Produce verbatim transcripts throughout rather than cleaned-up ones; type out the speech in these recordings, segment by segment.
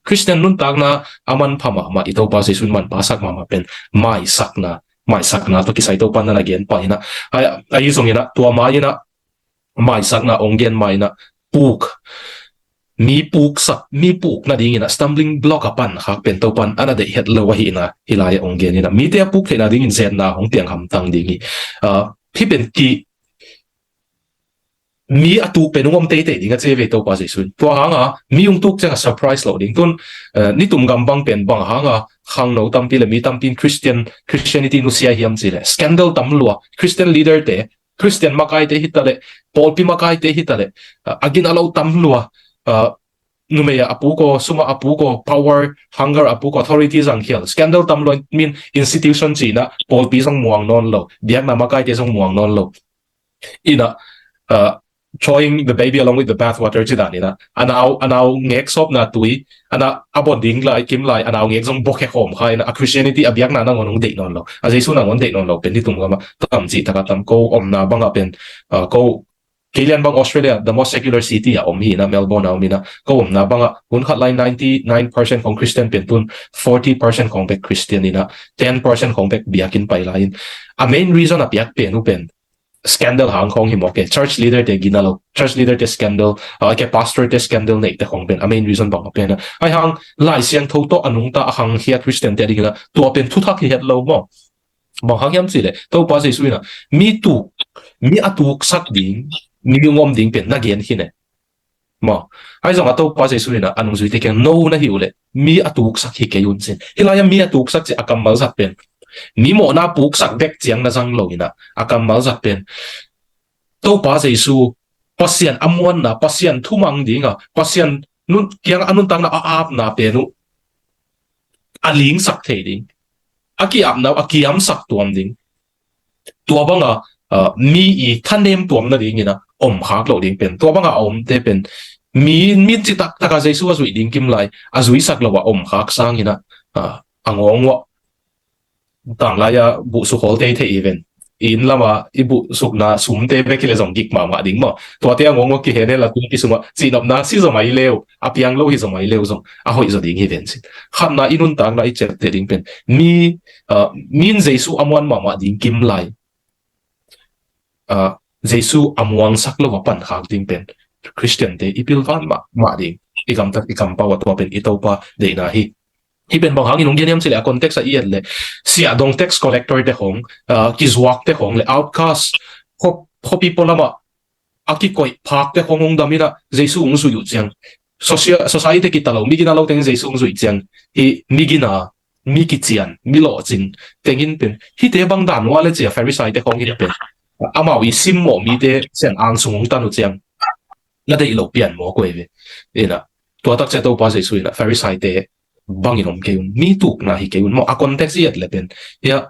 Khristian nuntakna a manpha mahmah, i Topa Jesu in manphasak mahmah pen maisakna, maisakna tawh kisai Topa in na gen pah in ah, ahi zongin ah tua ma-in ah maisakna hong gen ma-in ah puk, mi puksak, mi puk nadingin ah stumbling block a pankhak pen Topa in a na deih het lo ahihna hih lai-ah hong gen in ah, mite a puk theih nadingin zetna hong piang hamtang ding hi. Hih pen ki mi a tuk pen hong om teitei ding a ci ve Topa Jesu in. Tua hanga mi hong tuk ciangah surprise lo ding. Tun nitum gam bang pen bang hanga khangno tampi le mi tampi in Christian, Christianity nusia hiam cih leh scandal tam lua, Christian leader te, Christian makaite hi ta leh, pawlpi makaite hi ta leh, a gina lo tam lua, numei a puk aw, sum a puk aw, power hunger a puk aw, authority zang khial, scandal tam lua, min institution cihna, pawlpi zong muang nawn lo, biakna makaite zong muang nawn lo. In ah throwing the baby along with the bathwater ci dan in ah, a nau, a nau ngek sawpna tui, a na a bon ding lai kim lai a nau ngek zong bokhe khawm kha in ah, a Christianity a biakna nangawn hong deih nawn lo, a Jesu nangawn deih nawn lo pen nitum gamah tam cih takah tam. Ko omna bangah pen ko kei lian bang Australia, the most secular city a om hi in ah, Melbourne a om in ah, ko omna bangah hun khat lai ninety nine percent khong Christian pen tun forty percent khong bek Christian in ah, ten percent khong bek biakinn pai lai in. A main reason a piak pen uh pen scandal hang khong hi mawk e. Church leader te gina lo, church leader te scandal, a ke pastor te scandal neih te khong pen a main reason bang a pen a. Ahi hang Lai Siangtho tawh a nungta a khangkhia Christian te dingin ah tua pen thuthak hi het lo maw. Bang hang hiam cih leh Topa Jesu in ah mi tuk, mi a tuksak ding mi hong om ding pen na gen khin e. Maw, ahi zongah Topa Jesu in ah a nungzuite kiang, no na hi uh leh mi a tuksak hi kei un cin. Hih lai-ah mi a tuksak cih a kammal zat pen mi mawhna puksak bek ciang na zang lo in ah, a kammal zat pen Topa Jesu, Pasian a muanna, Pasian thumang dinga, Pasian nun, kiangah a nuntakna a apna pen uh a lingsak thei ding, a kiapna uh a kiamsak tuam ding, tua banga mi i thanem tuam nadingin ah om khak loh ding pen, tua banga a omte pen mi, mi citak taka Jesu a zuih ding kim lai, a zuisak lo a om khak sangin ah a ngawng uah tanglai a buhsuk hawl tei thei i ven. Inn lama i buhsukna sumte bek hi le zong gik mahmah ding maw. Tuate a ngawng uah kihen hen la tung kisumah cihnopna si zaw mai leu, a piang lo hi zaw mai leu zong a hoih zaw ding hi ven cin. Khatna i nuntakna i ciapteh ding pen mi, min Jesu a muan mahmah ding kim lai, Jesu a muangsak lo a pankhak ding pen Christian te i pilvan mahmah ding. I gamtat i kampau a tua pen i Topa deihna hi. Hih pen bang hangin hong gen hiam cih leh a context ah i et leh siahdong tax collector te khong, kizuak te khong le outcast, khuapi pualamah a kikoih phak te khong hong dam in ah Jesu hong zuih uh ciang, society kikal lo, mi gina lo teng Jesu hong zuih ciang, hih mi gina, mi kician, mi lawhcin tengin pen hihte bang dan uh a le cia Pharisee te khong hi pen amau i simmawh mite Pasian ang sung hong tan uh ciang na deih lo pian mawk uh ei ve. In ah tua tak ciang Topa Jesu in ah Pharisee te bangin om kei un, mi tukna hi kei un maw. A context i et le pen hiah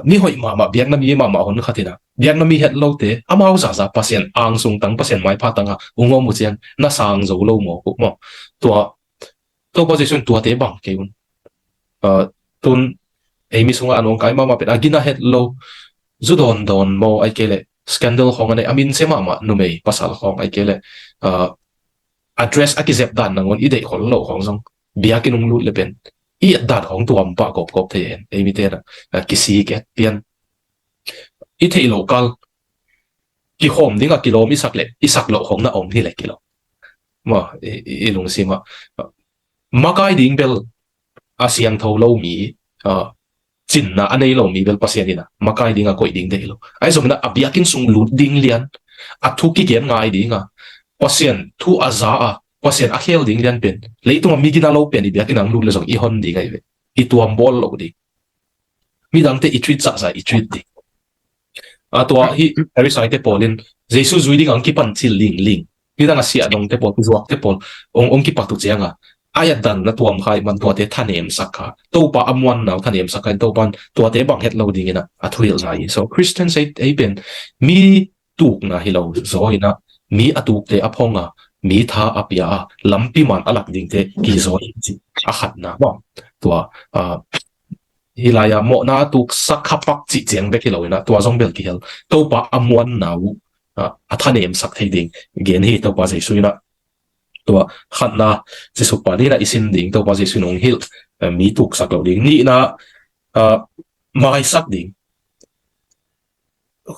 mi hoih mahmah, biakna mi mahmah hon khat in ah biakna mi het lote amau zaza Pasian ang sung tang, Pasian maipha tangah hong om uh ciang na sang zo lo mawk uh maw. Tua Topa Jesu in tuate bang kei un. Tun ei mi sungah a nawngkai mahmah pen a gina het lo, zu dawndawn maw, ahih kei leh scandal khong a nei, a minsia mahmah numei pasal khong, ahih kei leh a dress a kizep dan nangawn i deih khol loh khong zong biakinn hong lut le pen i et dan khong tuam pah gawpgawp thei hen. Ei mite na kisik et pian. I theih loh kal kikhawm dingah kilawm i sak leh i sak loh khong na om hi leh kilawm. Maw, i lungsimah makai ding bel a siangtho lo mi, cinna a nei lo mi bel Pasian in ah makai ding a koih ding deih lo. Ahi zongin ah a biakinn sung lut ding lian, a thu kigen ngai ding a, Pasian thu a za a, Pasian a khel ding lian pen leitungah mi gina lo pen i biakinn ah hong lut le zong i hon ding ahi ve. I tuam bawl lo ding. Midangte i treat zahzah i treat ding. A tua hih Pharisee te pawl in Jesu zui dingah hong kipan cil lingling. Midang a siahdongte pawl, kizuakte pawl hong kipat uh ciangah a et dan na tuam kha ahih man tuate thanemsak kha. Topa a muanna uh thanemsak kha in Topa in tuate bang het lo dingin ah a thuhilhna hi. So Christian ei pen mi tukna hi lo zaw in ah mi a tukte a phong a, mi tha a pia a, lampi man a lak dingte hi zaw in cih a khatna maw. Tua hih lai-ah mawhna a tuksak kha pak cih ciang bek hi lo in ah tua zong bel kihel. Topa a muanna uh a thanemsak thei ding gen hi Topa Jesu in ah. Tua khatna, Jesuh pa nihna i sin ding, Topa Jesuh in hong hilh, eh, mi tuksak lo ding. Nihna, ah, maisak ding.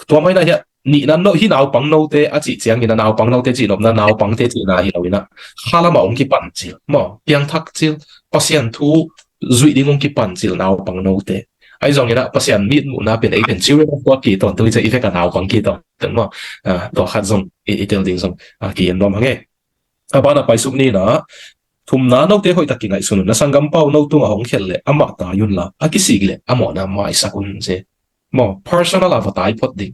Tua maina hiah, nihna no, hih naupang note a cih ciangin a, naupang note cihnopna, naupangte cihna hi lo in a, khalam ah hong kipan cil maw, piangthak cil, Pasian thu zuih ding hong kipan cil naupang note. Ahi zongin a, Pasian mitmuhna pen ei pen children of God ki tawntung hi ci a, i vek a naupang ki tawntung maw. Ah, tua khat zong i, i tel ding zong, ah, ki en nuam hang e. A ban a paisuk ni in a, thumna, note hoihtak kingaihsun un, na sanggampa uh no tungah hong khelh leh amah tai unla, a kisik leh a mawhna maisak un ci. Maw, personal a va tai phot ding.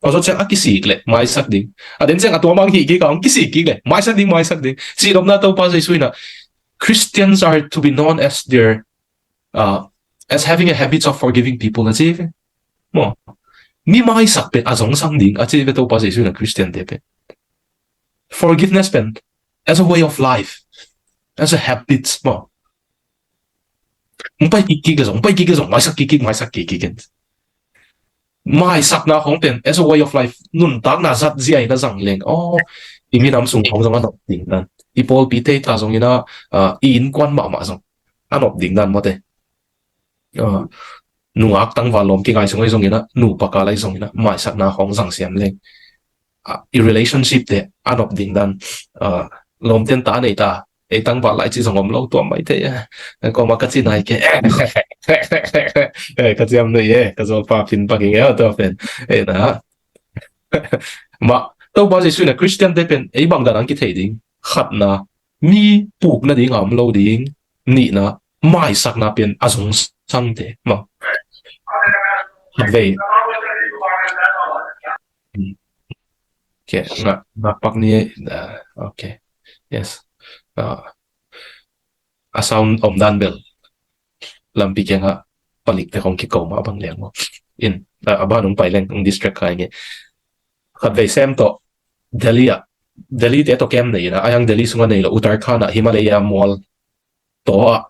Tua zawh ciang a kisik leh maisak ding. A den ciang a tua mang hih kik a, hong kisik kik leh maisak ding, maisak ding. Cihnopna Topa Jesuh in a, Christians are to be known as their, uh, as having a habit of forgiving people, a ci ve. Maw, mi maisak pen a zongsang ding, a ci ve Topa Jesuh in a, Christian te pen. Forgiveness pen as a way of life, as a habit maw. Hong pai kik kik leh zong, hong pai kik leh zong, maisak kik kik, maisak kik kik in. Maisakna khong pen as a way of life, nuntakna zat zia in a zang leng, aw, i minam sung khong zong a nop ding dan, i pawlpi te ta zongin a, ah, i innkuan mahmah zong a nop ding dan maw te. Ah, nungak tangval lawm kingai sung ahi zongin a, nupa kal ahi zongin a, maisakna khong zang siam leng, ah, i relationship te a nop ding dan, ah, lawmten ta a nei ta, ei tangval lai ci zong om lo tuam mai thei e. Kawma ka ci nai ke. Eh, ka ciam nei e, ka zawlpa phin paking e, tua pen. Eh, na. Mah, Topa Jesuh in a Christian te pen ei bang dan ang kithei ding. Khatna, mi puk nading a om lo ding. Nihna, maisakna pen a zongsangte maw. Khatvei. Okay, ngak, ngak pak ni, ah, okay. Yes. Ah, a sound om dan bel lampi kiangah palik te khong kiko mah bang liang maw. In, ah, a ban hong pai leng, hong distract kha ing e. Khatvei sem tawh Delhi ah, Delhi te tawh camp nei in a, a yang Delhi sungah nei lo, Uttarakhand ah, Himalaya mual tawh ah,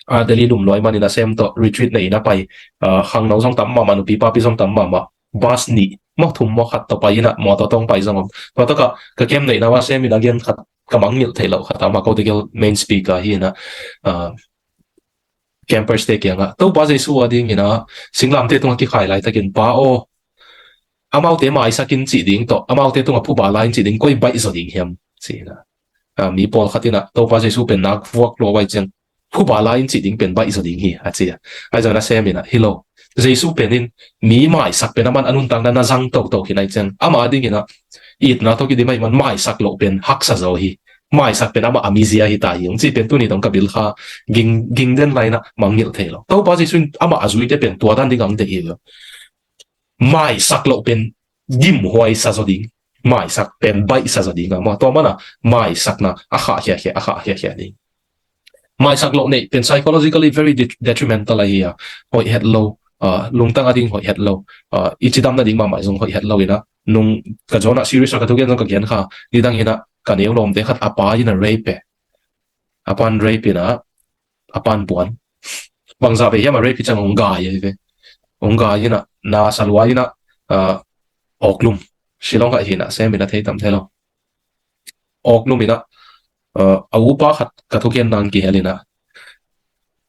a Delhi lum luai manin a sem tawh retreat nei in a pai, ah, khangno zong tam mahmah, nupi papi zong tam mahmah, bus nih maw, thum maw, khat tawh pai in a, mawtaw tawh hong pai zong om. Tua tawh ka, ka camp neihna ah sem in a gen khat ka mangngilh theih loh khat a, Mako te gel main speaker hi in a, ah, campers te kiangah, Topa Jesuh a dingin a singlamte tungah kikhai laitakin, Pa aw, amaute maisak in cih ding tawh, amaute tungah phuba la in cih ding koi baih zaw ding hiam, ci in a. Ah, mi pawlkhat in a, Topa Jesuh pen nak vuak lua vai ciang, phuba la in cih ding pen baih zaw ding hi, a ci a. Ahi zongin a sem in a, hi lo. Jesuh pen in mi maisak pen aman a nuntakna na zang toto hi nai ciang, ama dingin a itna tawh kidim ahih man maisak loh pen haksa zaw hi. Maisak pen amah a mizia hi ta hi, hong cih pen tuni dong ka bil kha ging, ging den lai in a mangngilh thei lo. Topa Jesuh in amah a zuite pen tua dan ding ang deih hi lo. Maisak loh pen gimhuai sa zaw ding. Maisak pen baih sa zaw ding a maw. Tua mana maisakna a khah khiakhia, a khah khiakhia ding. Maisak loh neih pen psychologically very det-, detrimental ahi a. Hoih het lo, ah, lungtang a ding hoih het lo. Ah, i cidam nading mahmah zong hoih het lo in a. Nung ka Jonah series a ka thugen zong ka gen kha. Nidang hi in a, ka neu lawmte khat a pa in a rape e. A pan rape in a, a pan buan. Bangzah vei hiam a rape hi ciang hong gai ahi ve. Hong gai in a, na sa lua in a, ah, Awklum. Shillong kha hi in a, sem in a thei tam thei lo. Awklum in a, ah, a upa khat ka thugen nang kihel in a,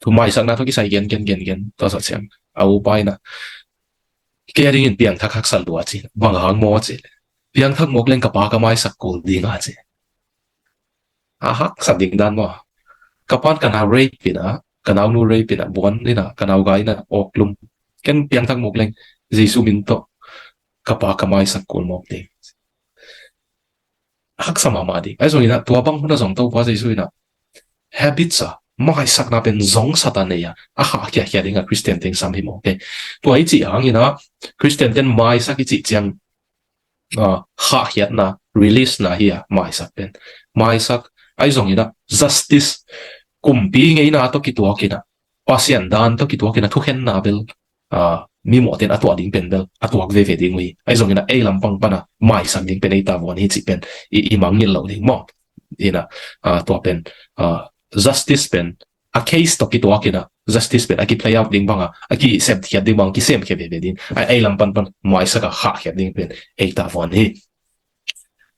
thu maisakna thu kisai gen, gen, gen, gen, tua zawh ciang a upa in a, kei a dingin piangthak haksa lua ci, bang hang maw ci. Piangthak mawk leng ka pa ka maisak kul ding a ci. A haksa ding dan maw. Ka pan ka nau rape in a, ka naunu rape in a, buan in a, ka nau gai in a, Awklum. Ken piangthak mawk leng, Jesuh min tawh ka pa ka maisak kul mawk ding. Haksa mahmah ding. Ahi zongin a, tua bang hun a zong Topa Jesuh in a, habits a, maisakna pen zong sa ta nei a, a khah khiakhia ding a Christian teng sam hi maw. Okay. Tua i cih hangin a, Christian ten maisak i cih ciang, ah, khahkhiatna, release na hi a, maisak pen. Maisak, ahi zongin a, justice, kumpi ngeina tawh kituak in a, Pasian dan tawh kituak in a, thukhenna bel, ah, mi mawhten a tuah ding pen bel, a tuak veve ding uh hi. Ahi zongin a, ei lampang pan a, maisak ding pen ei tavuan hi cih pen, i, i mangngilh loh ding maw. In a, ah, tua pen, ah, justice pen, a case tawh kituak in a, justice pen a ki-play out ding bang a, a kisepkhiat ding bang, kisemkhia veve ding. A, ei lam pan pan maisak a khahkhiat ding pen ei tavuan hi.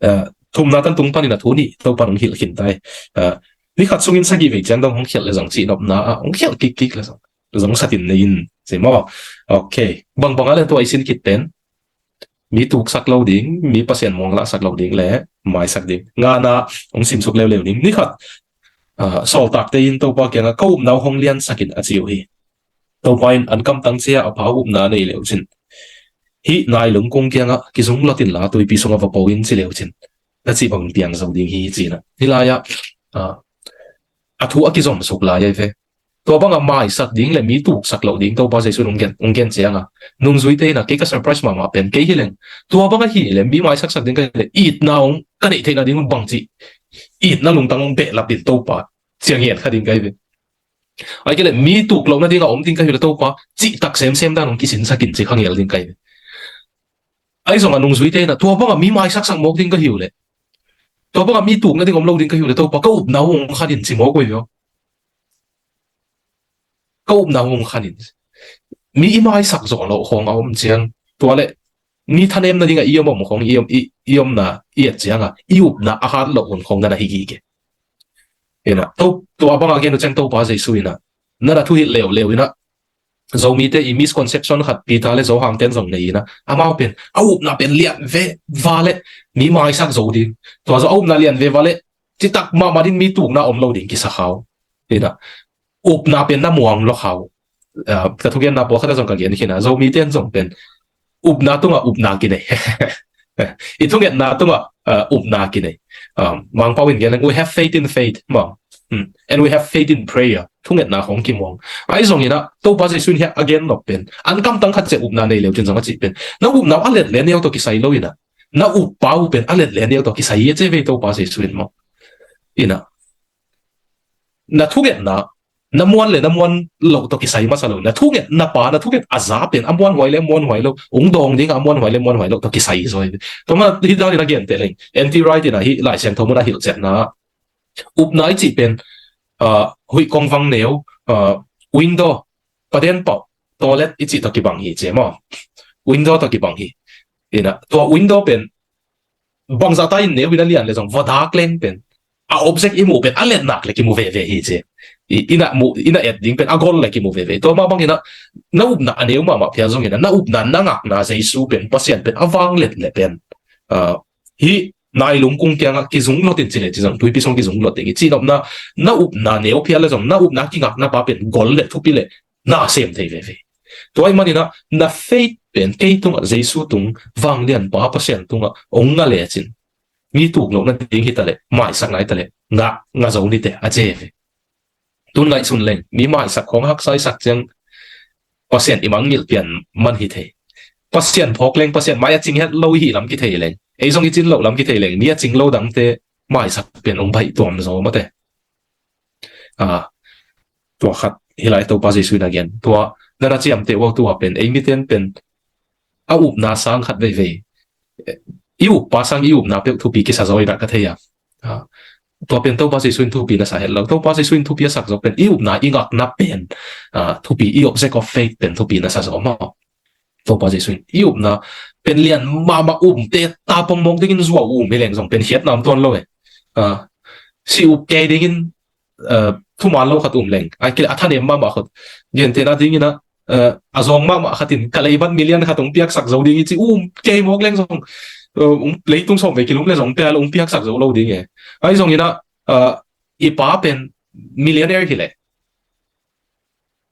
Eh, Thumna tan tung panin a thu nih Topa in hong hilh khin ta hi. Ah, ni khat sungin sagih vei ciang dong hong khialh le zong, cihnopna ah hong khialh kikkik le zong, zong satin nei in, ci maw? Ok. Bangbang a le tua i sin khit pen mi tuksak lo ding, mi Pasian muang lahsak lo ding le maisak ding. Ngana hong simsuk leuleu ning. Ni khat, ah, sawltakte in Topa kiangah, "Ka upna uh hong liansak in," a ci uh hi. Topa in, "An kamtang cia a pha upna nei leu cin, hih nailung kung kiangah, 'Kizung lot inla, tuipi sungah va po in,' ci leu cin, na cih bangin piang zo ding hi," ci-in ah. Hih lai-ah, ah, a thu a kizomsuk lai ahi ve. Tua bangah maisak ding le mi tuksak loh ding Topa Jesuh in hong gen, hong gen ciangah, nungzuite in ah, kei ka surprise mahmah pen, kei hi leng, tua bangah hi le, mi maisaksak ding ka hi le, itna hong ka neih theihna ding hong bangci, itna lungtang hong behlap in Topa, ciang hian kha ding ka hi ve. Ai kei le, mi tuk lohna dingah om ding ka hi le Topa, cihtak semsem dan hong kisinsak in ci kha ngel ding ka hi ve. Ai zongah nungzuite in ah, tua bangah mi maisaksak mawk ding ka hi uh le, tua bangah mi tukna ding om lo ding ka hi uh le Topa, ka upna uh hong khan in ci mawk uh hi ve. Ka upna uh hong khan in. Mi i maisak zawh loh khawng a om ciang, tua le mi thanemna dingah i om om khawng, i om, i, i omna i et ciangah, i upna a hat loh hun khawng na na hi gige. Ina, to, tua bangah gen uh ciang Topa Jesuh in ah, na na thuhilh leuleu in ah, Zomite i misconception khat Peter le Johan ten zong nei in ah, amau pen, a upna pen lian ve va le, mi maisak zo ding. Tua zo a upna lian ve va le, citak mahmah ding mi tukna om lo ding kisa khau. Ina, upna pen na muang lo khau. Ah, ka thugenna pawlkhat ah zong ka gen khin a, Zomite in zong pen, upna tungah upna kinei. I thungetna tungah, ah, upna kinei. Um, Mangpau in gen leng, "We have faith in faith," maw. Hmm. "And we have faith in prayer." Thungetna khawng kimuang. Ai zong in ah, Topa Jesuh in hiah a gen nop pen, an kamtang khat ciah upna nei leu cin zong a cih pen, na upna uh a let le neu tawh kisai lo in ah, na uppa uh pen a let le neu tawh kisai hi a ci ve Topa Jesuh in maw. In ah, na thungetna, na muan le na muan loh tawh kisai masa lo. Na thungetna pa, na thunget a za pen a muanhuai le muanhuai lo, hong dawng dingah a muanhuai le muanhuai lo tawh kisai hi zaw hi. Tua manin hih dan in a genteh leng, N T Wright in ah hih Lai Siangtho mun a hilhcianna, upna i cih pen, ah, huih kongvang neu, ah, window, paden pauh, toilet i cih tawh kibang hi ci maw. Window tawh kibang hi. In ah, tua window pen, bangzah ta in neu in a lian le zong, va dak leng pen, a object i muh pen a let nak le kimu veve hi ci. I, in ah mu, in ah et ding pen a gol le kimu veve. Tua mah bang in ah, na upna a neu mahmah phial zong in ah, na upna, na ngakna Jesuh pen, Pasian pen a vang let le pen, ah, hih nailung kung kiangah, "Kizung lot in," ci le ci zong, tuipi sung kizung lot ding hi. Cihnopna, na upna neu phial le zong, na upna kingakna pa pen gol le thupi le na sem thei veve. Tua ahih manin ah, na faith pen kei tungah, Jesuh tung, vanglianpa Pasian tungah hong nga lecin, mi tuk lohna ding hi ta le, maisak nai ta le, nga, nga zo ni teh, a ci ve. Tun ngaihsun leng, mi maisak khawng haksa i sak ciang, Pasian i mangngilh pian man hi thei. Pasian phawk leng, Pasian mai a cing het lo i hih lam kithei leng, ei zong i cin loh lam kithei leng, mi a cing lo dangte maisak pian hong baih tuam zaw mate. Ah, tua khat hi lai, Topa Jesuh in a gen. Tua, na na ciamteh uh tua pen, ei miten pen, a upna sang khat veivei, i uppa sang i upna peuh thupi kisa zaw in ah ka thei a. Ah, tua pen Topa Jesuh in thupi na sa het lo. Topa Jesuh in thupi a sak zaw pen, i upna, i ngakna pen, ah, thupi, i object of faith pen thupi na sa zaw maw. Topa Jesuh in i upna pen lian mahmah, umte ta pongmawk dingin zuau um hi leng zong pen khiatna om tuan lo e. Ah, si up kei dingin, ah, thuman lo khat um leng, ai kei le a thanem mahmah khat, gentehna dingin ah, ah, a zawng mahmah khat in ka leibat million khat hong piaksak zo ding hi ci um kei mawk leng zong, ah, um, leitung sawm vei kilum le zong pia lo, hong piaksak zo lo ding e. Ai zong in ah, ah, i pa pen millionaire hi leh,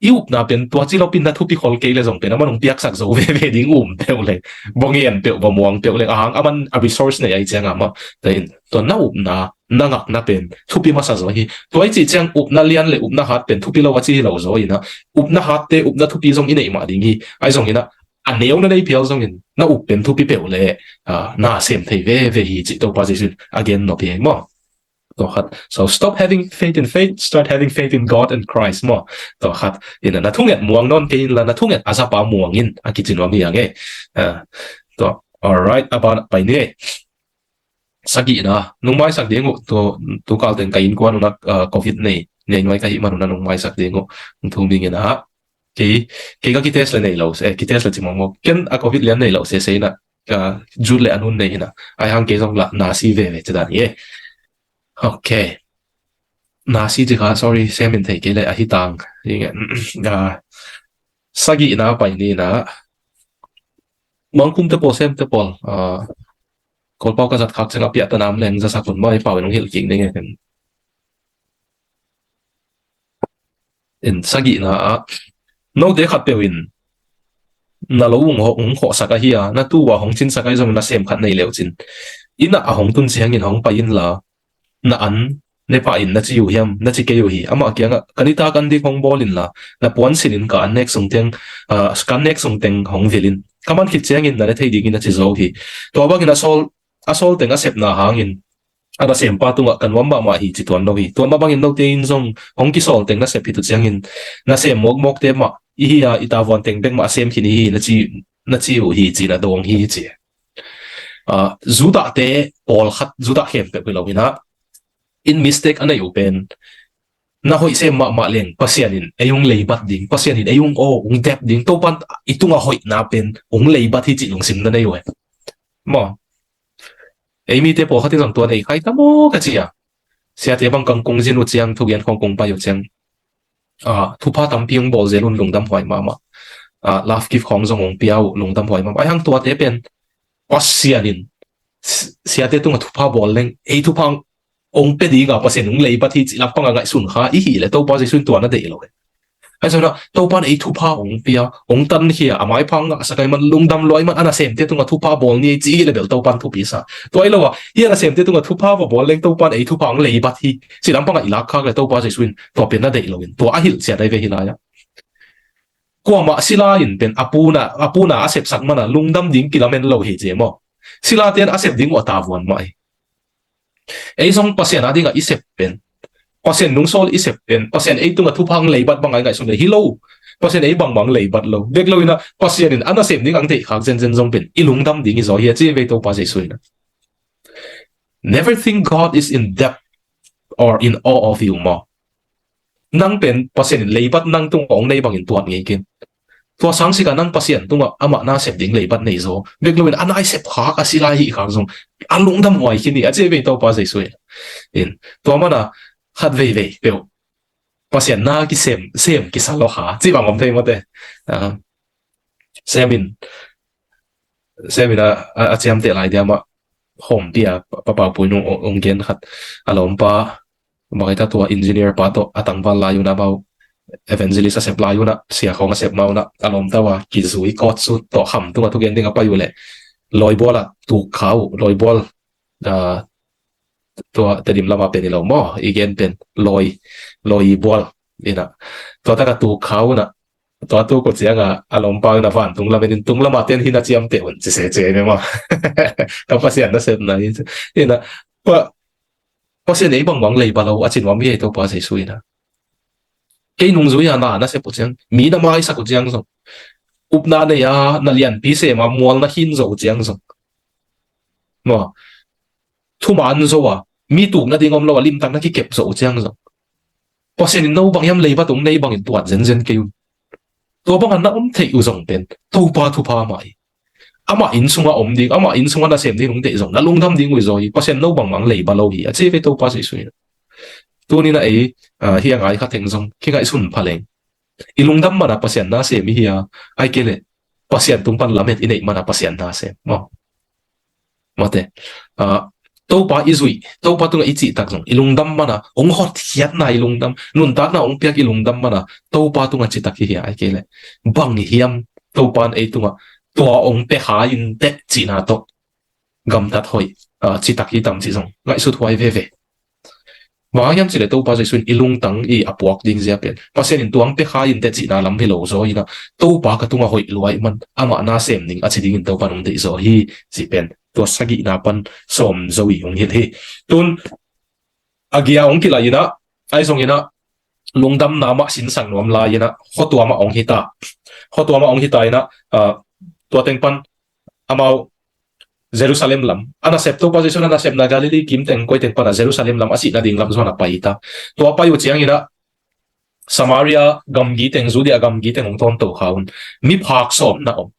i upna pen tua ci lo pen na thupi khol kei le zong pen, aman hong piaksak zo veve ding um peuh le, bawng en peuh, bawng muang peuh le, ahang aman a resource nei ai ciang a mah. Tua in, tua na upna, na ngakna pen thupi masa zaw hi. Tua i cih ciang upna lian le upna hat pen thupi lo a ci hi lo zaw in ah, upna hatte, upna thupi zong i neih mah ding hi. Ai zong in ah, a neu na nei phial zongin, na up pen thupi peuh le, ah, na sem thei veve hi cih Topa Jesuh in a gen nop hi maw. Tua khat. So stop having faith in faith, start having faith in God and Christ maw. Tua khat. In ah, na thunget muang nawn kei inla, na thunget a zapa muang in, a kici nuam hi ang e. Ah, tua. Alright, a ban pai ni e. Sagihna, nungmaisak ding uh, tu, tu kal teng ka innkuan un ah, ah, covid nei, nei nuai ka hih man un ah nungmaisak ding uh, hong thum ing in ah. Kei, kei ka kitest le nei lo se, eh, kitest le ci mawkmawk. Ken a covid lian nei lo sese in ah, Jude le a nun nei hi na. Ahi hang kei zong lah nasi veve ci dan hi e. Ok. Nasi ci kha, sorry, sem in thei kei le ahi tang. Sagihna pai ni na. Mangkum te pawl, sem te pawl, Kawlpau ka zat khak ciang a piah ta nam leng zasak hun maw, i pau in hong hilh kik ning e. In sagihna ah note khatpeuh in na lo hong khawhsak ahi a, na tu a hong cinsak ahi zong na sem khat nei leucin, inn ah a hong tun ciangin hong pai inla, na an ne pah in na ci uh hiam, na ci kei uh hi. Amah kiangah ka nitak an dik hong bawl inla, na puan sin in ka an nek sung teng, ka an nek sung teng hong vil in, ka man khit ciangin na ne thei dingin na ci zo uh hi. Tua bangin a sawl, a sawl teng a sepna hangin a nasempa tungah ka nuam mahmah hi ci tuan lo hi. Tua mah bangin note in zong hong kisawl teng na sep hi tu ciangin, na sem mawkmawkte mah i hi a, i tavuan teng bek mah a sem khin i hi na ci, na ci uh hi ci, na dawng hi ci. Judah te pawlkhat, Judah khempeuh hi lo hi na, in mistake a nei uh pen, na hoih sem mahmah leng Pasian in ei hong leibat ding, Pasian in ei hong aw hong dep ding, Topan i tungah hoihna pen hong leibat hi cih lungsim na nei uh e. Maw, ei mite pawlkhat in zong tua nei khai ta maw ka ci a. Siate bang kang kong zin uh ciang, thugen khawng kong pai uh ciang, thupha tampi hong bawl zel un, lungdam huai mahmah. Love gift khawng zong hong pia uh, lungdam huai mahmah. Ahi hang tuate pen Pasian in siate tungah thupha bawl leng ei thupha hong pe dinga Pasian hong leibat hi cih lampang a ngaihsun kha i hi le Topa Jesu in tua na deih lo e. Ahi zongin Topan ei thupha hong pia, hong tankhia, a maipha hong ngahsak ahi man, lungdam lua ahi man, a nasemte tungah thupha bawl ni ei ci hi le bel Topan thupi sa. Tua hi lo a, hi a nasemte tungah thupha va bawl leng Topan ei thupha hong leibat hi cih lampang a i lak khak le Topa Jesu in tua pen na deih lo in tua a hilh ciat ahi ve hi lai a. Kuamah sila in pen a puna, a puna a sepsak mana lungdam ding kilamen lo hi ci maw. Silate in a sep ding uh a tavuan mah hi. Ei zong Pasian a dingah i sep pen, Pasian nungsawl i sep pen, Pasian ei tungah thupha hong leibat bang a i ngaihsun le hi lo. Pasian ei bangbang leibat lo. Bek lo in a Pasian in a nasem ding hong deih khak zenzen zong pen i lungdam ding hi zaw hi a ci vei Topa Jesu in a. Never think God is in debt or in awe of you maw. Nang pen Pasian in leibat nang tungah hong nei bangin tuat ngei kin. Tua sangsik a nang Pasian tungah amah na sep ding leibat nei zaw. Bek lo in a na i sep khak a sila hi khak zong a lungdam huai khin hi a ci vei Topa Jesu in. Tua mana khat veivei peuh Pasian na kisem, sem kisa lo kha ci bang om thei maw te. Sem in, sem in a, a ciamteh lai dia mah hawmpi a Pa Pau Pui Nung hong gen khat, a lawmpa bang hi ta, tua engineer pa tawh a tangval lai un a, amau evangelist a sep lai un a, sia khawng a sep ma un a, a lawmta uh a kizui kawtsut tawh kham tungah thugen ding a pai uh leh lawibual ah tuk kha uh, lawibual, tua Tedim lama pen hi lo maw, i gen pen lawi, lawi bual in a, tua tak a tuk kha un a, tua tuk uh ciang a, a lawmpa in a vantung lam en in, tung lama ten hi na ciamteh un ci se ci ei ve maw. Ka Pasian nasepna hi in a, Pasian ei bangbang leiba lo a ci nuam hi ei Topa Jesu in a. Kei nungzui a na na sep uh ciang, mi na maisak uh ciang zong, upna nei a na lianpi sem a mual na khin zo uh ciang zong, maw, thuman zo a mi tuk nading om lo a limtak na kikep zo uh ciang zong, Pasian in no bang hiam leibat hong nei bangin tuat zenzen kei un. Tua bangah na om theih uh zong pen Topa thupha mah hi. Amah inn sungah om ding, amah inn sungah nasem ding hong deih zong na lungdam ding uh hi zaw hi. Pasian no bangmah hong leiba lo hi a ci ve Topa Jesu in. Tuni in a ei, ah, hi a ngai kha teng zong kingaihsun pha leng, i lungdam mana Pasian nasem i hi a, ai kei leh Pasian tung pan lamet i neih mana Pasian nasem maw. Mate, ah, Topa i zuih, Topa tungah i cihtak zong i lungdam mana, hong hotkhiatna i lungdam, nuntakna hong piak i lungdam mana Topa tungah citak i hi a, ai kei leh bang hiam Topa in ei tungah tua hong pia kha in teh cihna tawh gamtat hoih, ah, citak hi tam cih zong ngaihsut huai veve. Bang hang hiam cih leh Topa Jesu in i lungtang i a puak ding zia pen Pasian in tua hong pia kha in teh cihna lam hi lo zaw in a, Topa ka tungah hoih lua ahih man amah nasem ding a ci dingin Topa in hong deih zaw hi cih pen tua sagihna pan sawm zo i hong hilh hi. Tun a gia hong kilai in a, ai zong in a, lungdamna mah sinsang nuam lai in a, khuatua mah hong hi ta. Khuatua mah hong hi ta in a, ah, tua teng pan amau Jerusalem lam a nasep, Topa Jesu in a nasepna Galilee kim teng koi teng pan a Jerusalem lam a sih nading lam zuan a pai ta. Tua pai uh ciang in a Samaria gamgi teng, Judea gamgi teng hong tawnto kha un. Miphak sawm na om.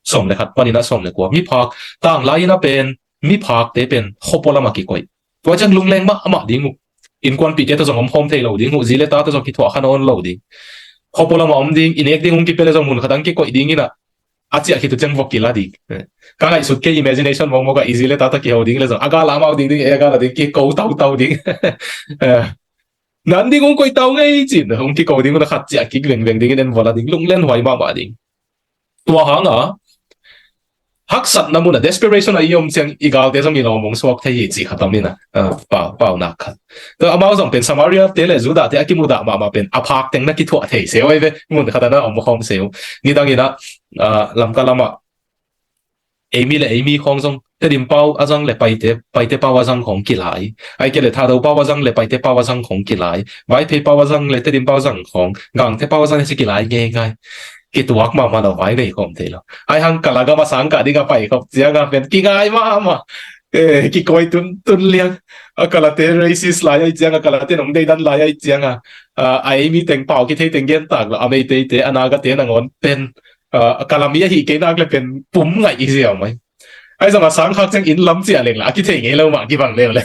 sawm le khat panin a sawm le kua. Miphak, tanglai in a pen, miphakte pen khuapua lamah kikoih. Tua ciang lungleng mahmah ding uh. Innkuanpihte tawh zong om khawm thei lo ding uh. Zi le tate zong kithuah kha nawn lo ding. Khuapua lamah om ding, i nek ding hong kipia le zong mun khat ah kikoih ding in a, a ciah khit uh ciang vok kila ding. Ka ngaihsut kei imagination mawkmawk ah i zi le tate kiho ding le zong a gal ah amau ding ding, e a gal ah ding kiko tautau ding. Eh, nan ding hong koih tau ngei cin hong kiko ding un a khat ciah kik vengveng ding in en vua la ding, lunglen huai mahmah ding. Tua hanga haksatna mun a desperation a i om ciang i galte zong i lawm hong suak thei hi cih khat om in a, ah, pau, pau nak khat. Tua amau zong pen Samaria te le Judah te a kimudah mahmah pen a phak teng na kithuah thei se uh ahi ve, mun khat ah na om khawm se uh. Nidang in a, ah, Lamka lamah eimi le eimi khawng zong Tedim pau a zang le Paite, Paite pau a zang khawng kilai. Ai ke le Thado pau a zang le Paite pau a zang khawng kilai. Vaiphei pau a zang le Tedim pau a zang khawng, Gangte pau a zang le si kilai ngeingai. Kituak mahmah lo, vai nei khawm thei lo. Ai hang Kala gam a sang kah ding a pai khop ciang a pen kingai mahmah. Eh, kikoih tuntun liang. A Kalate racist lai ai ciang a, Kalate nong deidan lai ai ciang a, a, a eimi teng pau kithei teng gen tak lo, a Meiteite, a Nagate nangawn pen, a, a Kala mi ahi kei nak le pen pum ngaih i ziau mai. Ai zong a sang khak ciang inn lam ciah leng la a kithei ngei lo mah kibang leu le.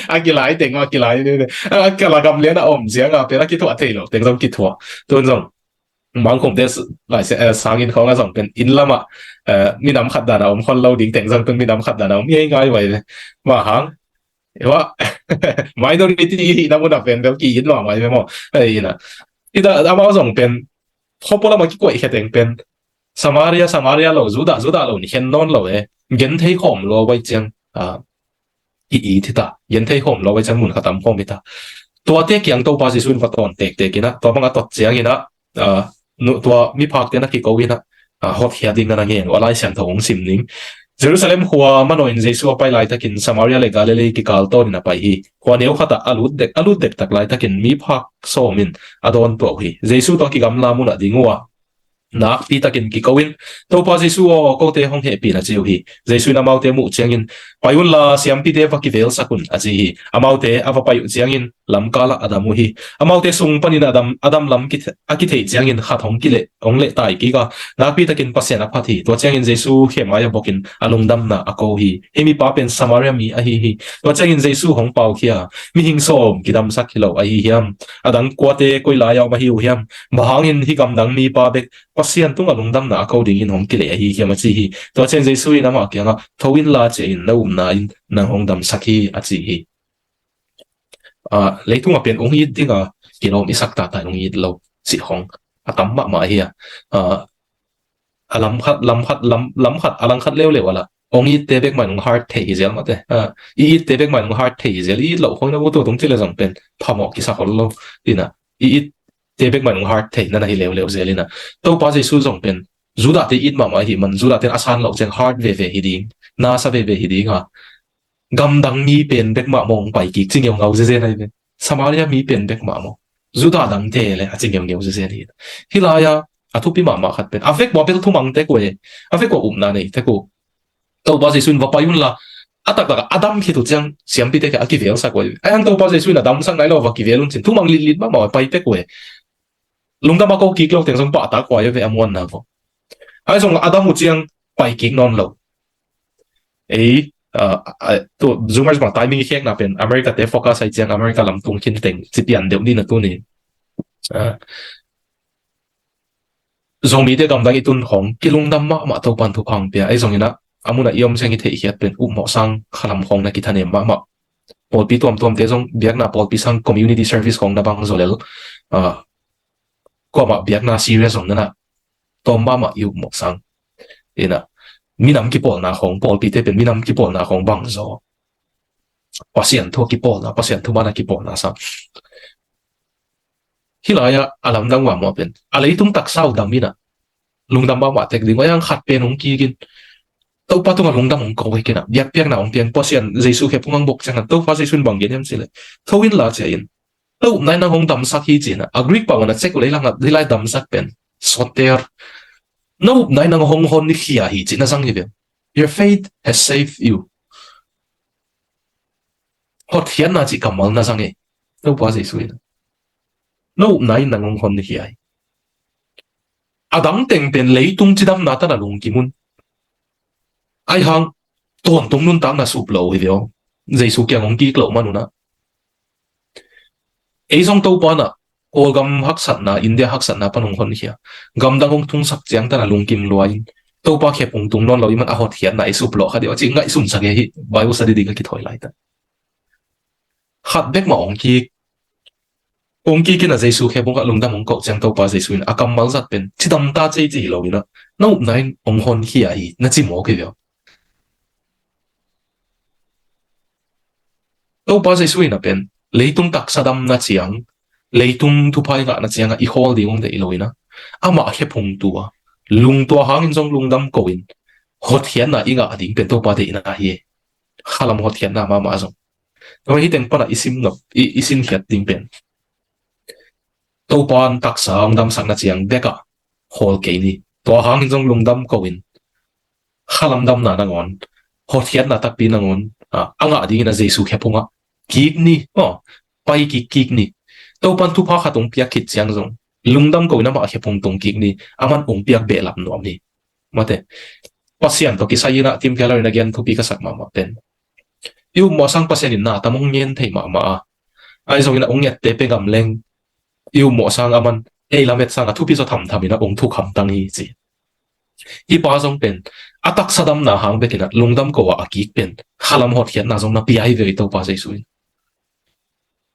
A kilai teng mah kilai leu le. A Kala gam lian a om ciang a pen a kithuah thei lo teng zong kithuah. Tun zong Mangkhumte s-, lai se, eh, sangin khawng a zong pen inn lamah, eh, minam khat dan a om khol lo ding teng zong tun minam khat dan a om ngeingai vai ve. Mah hang, ewa, minority i hihna mun a pen bel ki-it mahmah i ve maw. Ei ina. Ida, amau zong pen, khuapua lamah kikoih khe teng pen, Samaria, Samaria lo, Judah, Judah lo, ni khen nawn lo e. Gen thei khawm lua vai ciang, ah, i it hi ta, gen thei khawm lo vai ciang mun khat ah om khawm hi ta. Tuate kiang Topa Jesu in va tawn tektek in a, tua bang a tot ciang in a, ah, nu-, tua miphakte na kiko in a, ah, hotkhiat ding na na ngen uh, a Lai Siangtho hong sim ning. Jerusalem khua manawh in Jesu a pai laitakin Samaria le Galilee kikal tawn in a pai hi. Khua neu khat ah a lut dek, a lut dektak laitakin miphak sawm in a dawntuah uh hi. Jesu tawh kigamla mun ah ding uh a, nakpi takin kiko in, "Topa Jesu aw, kote hong hehpih in," a ci uh hi. Jesu in amaute muh ciangin, "Pai unla, siampite va kivelsak un," a ci hi. Amaute a va pai uh ciangin, lamkal ah a dam uh hi. Amaute sung panin a dam, a dam lam kith-, a kitheih ciangin khat hong kileh, hong leh tai kik a, nakpi takin Pasian a phat hi. Tua ciangin Jesu khe mai ah bokin a lungdamna a ko hi. Hih mipa pen Samaria mi ahi hi. Tua ciangin Jesu hong paukhia, "Mihing sawm kidamsak hi lo ahi hiam? A dang kuate koi lai ah om ahi uh hiam? Bang hangin hih gamdang mipa bek Pasian tungah lungdamna a ko dingin hong kileh ahi hiam?" a ci hi. Tua ciang Jesu in amah kiangah, "Tho inla, cia in, na upna in nang hong damsak hi," a ci hi. Ah, leitungah pen hong it dinga kilawm i sak tata hong it lo cih hong a tam mahmah hi a. Ah, a lam khat, lam khat, lam, lam khat, a lang khat leuleu a la hong itte bek mah in hong hurt thei hi zel mate. Ah, i itte bek mah in hong hurt thei hi zel. I it loh khawng in a, "Utu tung ci le zong pen phamawh kisa khol lo," ina, i itte bek mah in hong hurt thei na na hi leuleu zel ina. Topa Jesu zong pen Judah te it mahmah hi man, Judah ten a san loh ciang hurt veve hi ding, nasa veve hi ding a. Gamdang mi pen bek mah maw hong pai kik ci ngeungau zezen ahi ve. Samaria mi pen bek mah maw, Judah dangte le a ci ngeungeu zezen hi. Hih lai-a a thupi mahmah khat pen, a vek mah bel thumang tek uh e. A vek mah upna nei tek uh. Topa Jesu in, "Va pai unla," a taktak a dam khit uh ciang siampite khe a kivelsak uh e. Ai hang Topa Jesu in a damsak nai lo va kivel un cin thumang litlit mahmah pai tek uh e. Lungdam a ko kik lo teng zong pahtak huai ve a muanna vo. Ai zong a dam uh ciang pai kik nawn lo. Ei, ah, ah, tu Zoomers bang timing i khekna pen America te focus ai ciang America lam tung khin teng ci pian deuh ni na tu ni. Ah, Zomite gamdang i tun hong kilungdam mahmah Topan thupha hong pia. Ai zong ina, a mun a i om ciang i theihkhiat pen upmawh sang khalam hong na kithanem mahmah. Pawlpi tuamtuamte zong biakna pawlpi sang community service hong na bang zaw lel. Ah, kuamah biakna serious om nana tawm mahmah i upmawh sang. Ina, minam kipawlna khawng, pawlpite pen minam kipawlna khawng bang zaw. Pasian thu a kipawlna, Pasian thu mana kipawlna sang. Hih lai-ah a lamdang mahmah pen a leitung taksa uh dam ina, lungdam mahmah tek ding uh a, hang khat pen hong kik in, Topa tungah lungdam hong ko hi kina, biakpiakna hong piang, Pasian Jesu khe phung hong bok ciangin Topa Jesu in bang gen hiam cih leh, "Tho inla cia in, na upna in nang hong damsak hi," ci-in a, a Greek pau na cek uh leh, hih lai damsak pen soter. Na upna in nang hong honkhia hi cih na zang hi ve. "Your faith has saved you." Hotkhiatna cih kammal na zang hi. Topa Jesu in, "Na upna in nang hong honkhia hi." A dang teng pen leitung cidamna tan a lungkim un. Ahi hang tawntung nuntakna sup lo hi ve aw. Jesu kiang hong kik loh man un ah, ei zong Topa in ah Kawlgam haksatna, India haksatna pan hong honkhia, gamdang hong tungsak ciang tan a lungkim lua in, Topa khephung tung nawn lo i man a hotkhiatna i sup lawh kha deuh a cih ngaihsunsak hi. Bible study ding a kithawi laitak khat bek mah hong kik, hong kik in a Jesu khephung ah lungdam hong koh ciang Topa Jesu in a kammal zat pen cidam ta cei ci hi lo in ah, na upna in hong honkhia hi na ci mawk hi ve aw. Topa Jesu in a pen leitung taksa damna ciang, leitung thupha i ngahna ciang ah i khawl ding hong deih lo in ah, amah khephung tua, lungtua hangin zong lungdam ko in hotkhiatna i ngah ding pen Topa deihna hi. Khalam hotkhiatna mahmah zong. Tua hi teng pan ah i sim nop, i, i sinkhiat ding pen Topa in taksa hong damsakna ciang bek ah khawl kei ni. Tua hangin zong lungdam ko in khalam damna nangawn, hotkhiatna takpi nangawn, a, a ngah dingin a Jesu khephung ah kik ni, aw, pai kik kik ni. Topa in thupha khat hong piak khit ciang zong lungdam ko in amah khephung tung kik ni, aman hong piak behlap nuam ni. Mate, Pasian tawh kisai in ah timkhia lo in a gen thupi ka sak mahmah pen, i upmawh sang Pasian in na tam hong ngen thei mahmah a, ahi zongin a hong ngette pe ngam leng, i upmawh sang aman ei lamet sang a thupi zaw thamtham in a hong thuk hamtang hi ci. Hih pa zong pen a taksa damna hang bek in a lungdam ko a a kik pen khalam hotkhiatna zong na pia hi ve i Topa Jesu in.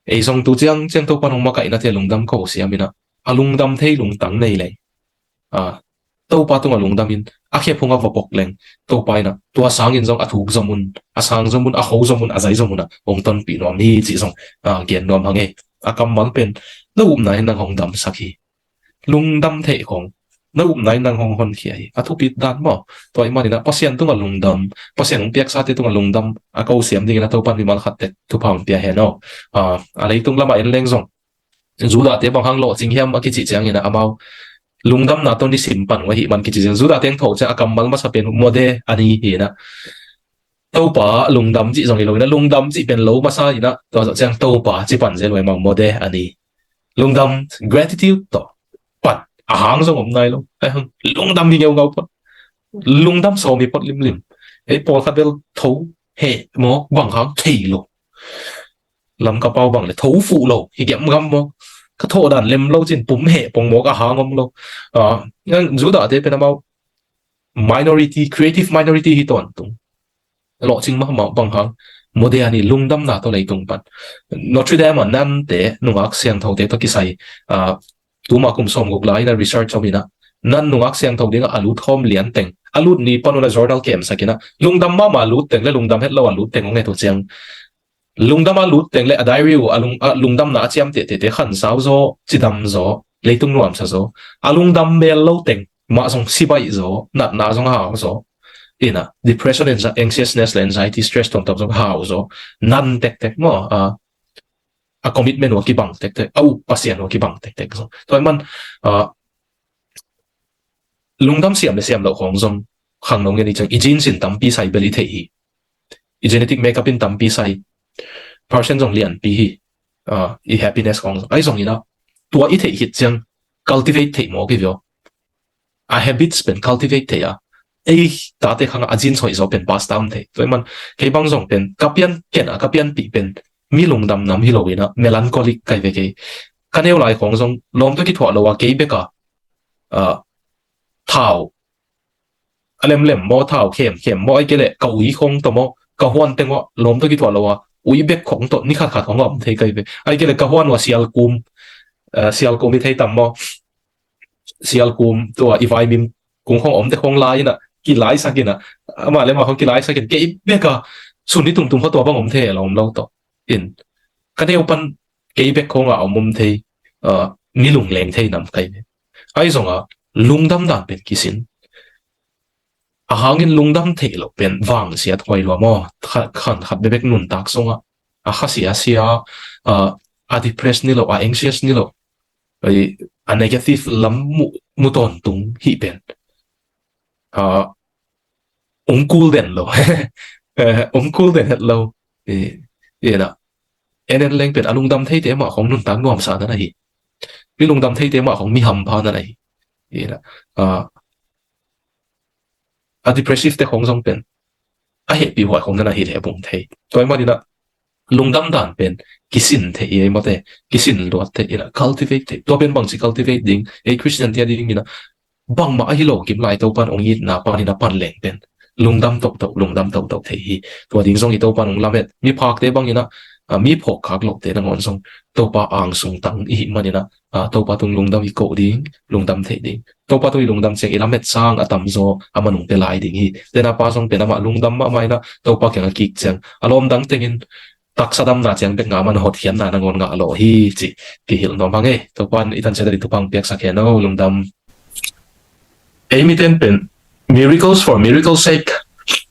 Ei zong tu ciang ciang Topa in hong makaihna te lungdam ko siam in a, a lungdam thei lungtang nei lei, a, Topa tungah lungdam in a khephung ah va pok leng, Topa in a tua sangin zong a thuk zom un, a sang zom un, a kho zom un, a zai zom un a hong tonpih nuam hi cih zong, a, gen nuam hang e. A kammal pen na upna in nang hong damsak hi. Lungdam theih khong na upna in nang hong honkhia hi. A thupit dan maw? Tua ahih manin a Pasian tungah lungdam, Pasian hong piaksate tungah lungdam a ko siam dingin a Topa in mimal khat tek thupha hong pia hen aw. A, a leitung lamah en leng zong Judah-te bang hang lawhcing hiam a kicih ciangin a amau lungdamna tawh nisim pan uh ahih man kicih ciang Judah-te hong thawh ciang a kammal masa pen mode a ni hi in a, Topa lungdam cih zong hi lo in a, lungdam cih pen lo masa in a, tua zawh ciang Topa ci pan zel uh e, amau mode a ni. Lungdam, gratitude tawh pan a hang zong om nai lo. Ahi hang lungdam hi ngeungau phot. Lungdam sawm hi phot limlim. Ei pawlkhat bel tho heh mawk bang hang thei lo. Lamka pau bang le tho fuh lo hi gemgam mawk. Ka thawh dan lem lo cin pum heh pong mawk a hang om lo. Ah, Judah-te pen amau minority, creative minority hi tawntung. Lawhcing mahmah bang hang mode a ni, lungdamna tawh leitung pan. Notre Dame ah nante nungak siangthote tawh kisai, ah, tuma kum sawmguk lai in a research om in a, nan nungak siangtho dingah a lut khawm lian teng a lut ni pan un a journal kemsak in a, lungdam mahmah a lut teng le lungdam het lo a lut teng hong et uh ciang, lungdam a lut teng le a diary uh a lung, a lungdamna a ciam tehtehte khansau zaw, cidam zaw, leitung nuamsa zaw. A lungdam mel lo teng mah zong sibaih zaw, natna zong hau zaw. In a, depression, anxi-, anxiousness le anxiety, stress tuamtuam zong hau zaw. Nan tektek maw, a, a commitment uh a kibang tektek, a up Pasian uh a kibang tektek zaw. Tua ahih man, a, lungdam siam le siam loh khawng zong khangno ngen i ciang i genes in tampi sai bel i theih hi. I genetic makeup in tampi sai. Percent zong lianpi hi. A, i happiness khawng zong. Ahi zongin a, tua i theih khit ciang cultivate theih mawk hi ve aw. A habits pen cultivate theih a, ei tate khang a genes hoih zaw pen pass down theih. Tua ahih man kei bang zong pen ka pian ken a, ka pianpih pen mi lungdam nam hi lo in a, melancholic ka hi ve kei. Ka neu lai khawng zong lawm tawh kithuah lo a, kei bek a, a, thau a lemlem maw, thau khemkhem maw, ahih kei leh ka ui khawng tawh maw, ka huan teng uh a lawm tawh kithuah lo a, ui bek khawng tawh ni khatkhat khawng a om thei ka hi ve. Ahih kei leh ka huan uh a sialkum, a, sialkum hi thei tam maw, sialkum tua i vaimim kung khawng omte khawng lai in a, kilaisak in a, amah le amah khawng kilaisak in, kei bek a sun ni tumtum kha tua bang om thei a lawm lo tawh. In, ka neu pan kei bek khawng a om om thei, a, mi lungleng thei nam ka hi ve. Ahi zong a, lungdam dan pen kisin. A hangin lungdam theih loh pen vangsiat huai lua maw? Kha-, khan khat bekbek nuntak sungah a khasia sia, a, a depressed ni lo, a anxious ni lo, a, a negative lam mu, mu tawntung hih pen, a, ong kul den lo. Eh, ong kul den het lo. I, i na. En en leng pen a lungdam theite mah khong nuntak nuamsa nan ahi. Mi lungdam theite mah khong mi hampha nan ahi. I na. A, a depressive te khong zong pen a hehpih huai khong nana hi leh bung thei. Tua ahih manin ah lungdam dan pen kisin theih i ei mawte, kisin luat theih in ah cultivate theih. Tua pen bangci cultivate ding, ei Christian te adingin ah bangmah ahi lo kim lai Topan hong itna panin a pan leng pen lungdam tohtoh, lungdam tohtoh thei hi. Tua ding zong i Topan hong lamet, miphakte bangin ah, a, mi phawkkhak lohte nangawn zong Topa angsung tang i hih manin ah, a, Topa tung lungdam i koh ding, lungdam thei ding. Topa tung i lungdam ciang i lamet sang a tamzaw a manung pia lai ding hi. Tena pa zong pen amah lungdam mahmah in ah Topa kiang a kik ciang a lawm dang tengin taksa damna ciang bek ngah man, hotkhiatna nangawn ngah lo hi cih kihilh nuam hang e. Topan i tan ciat a ding thupha piaksak hen o, lungdam. Ei miten pen miracles for miracle's sake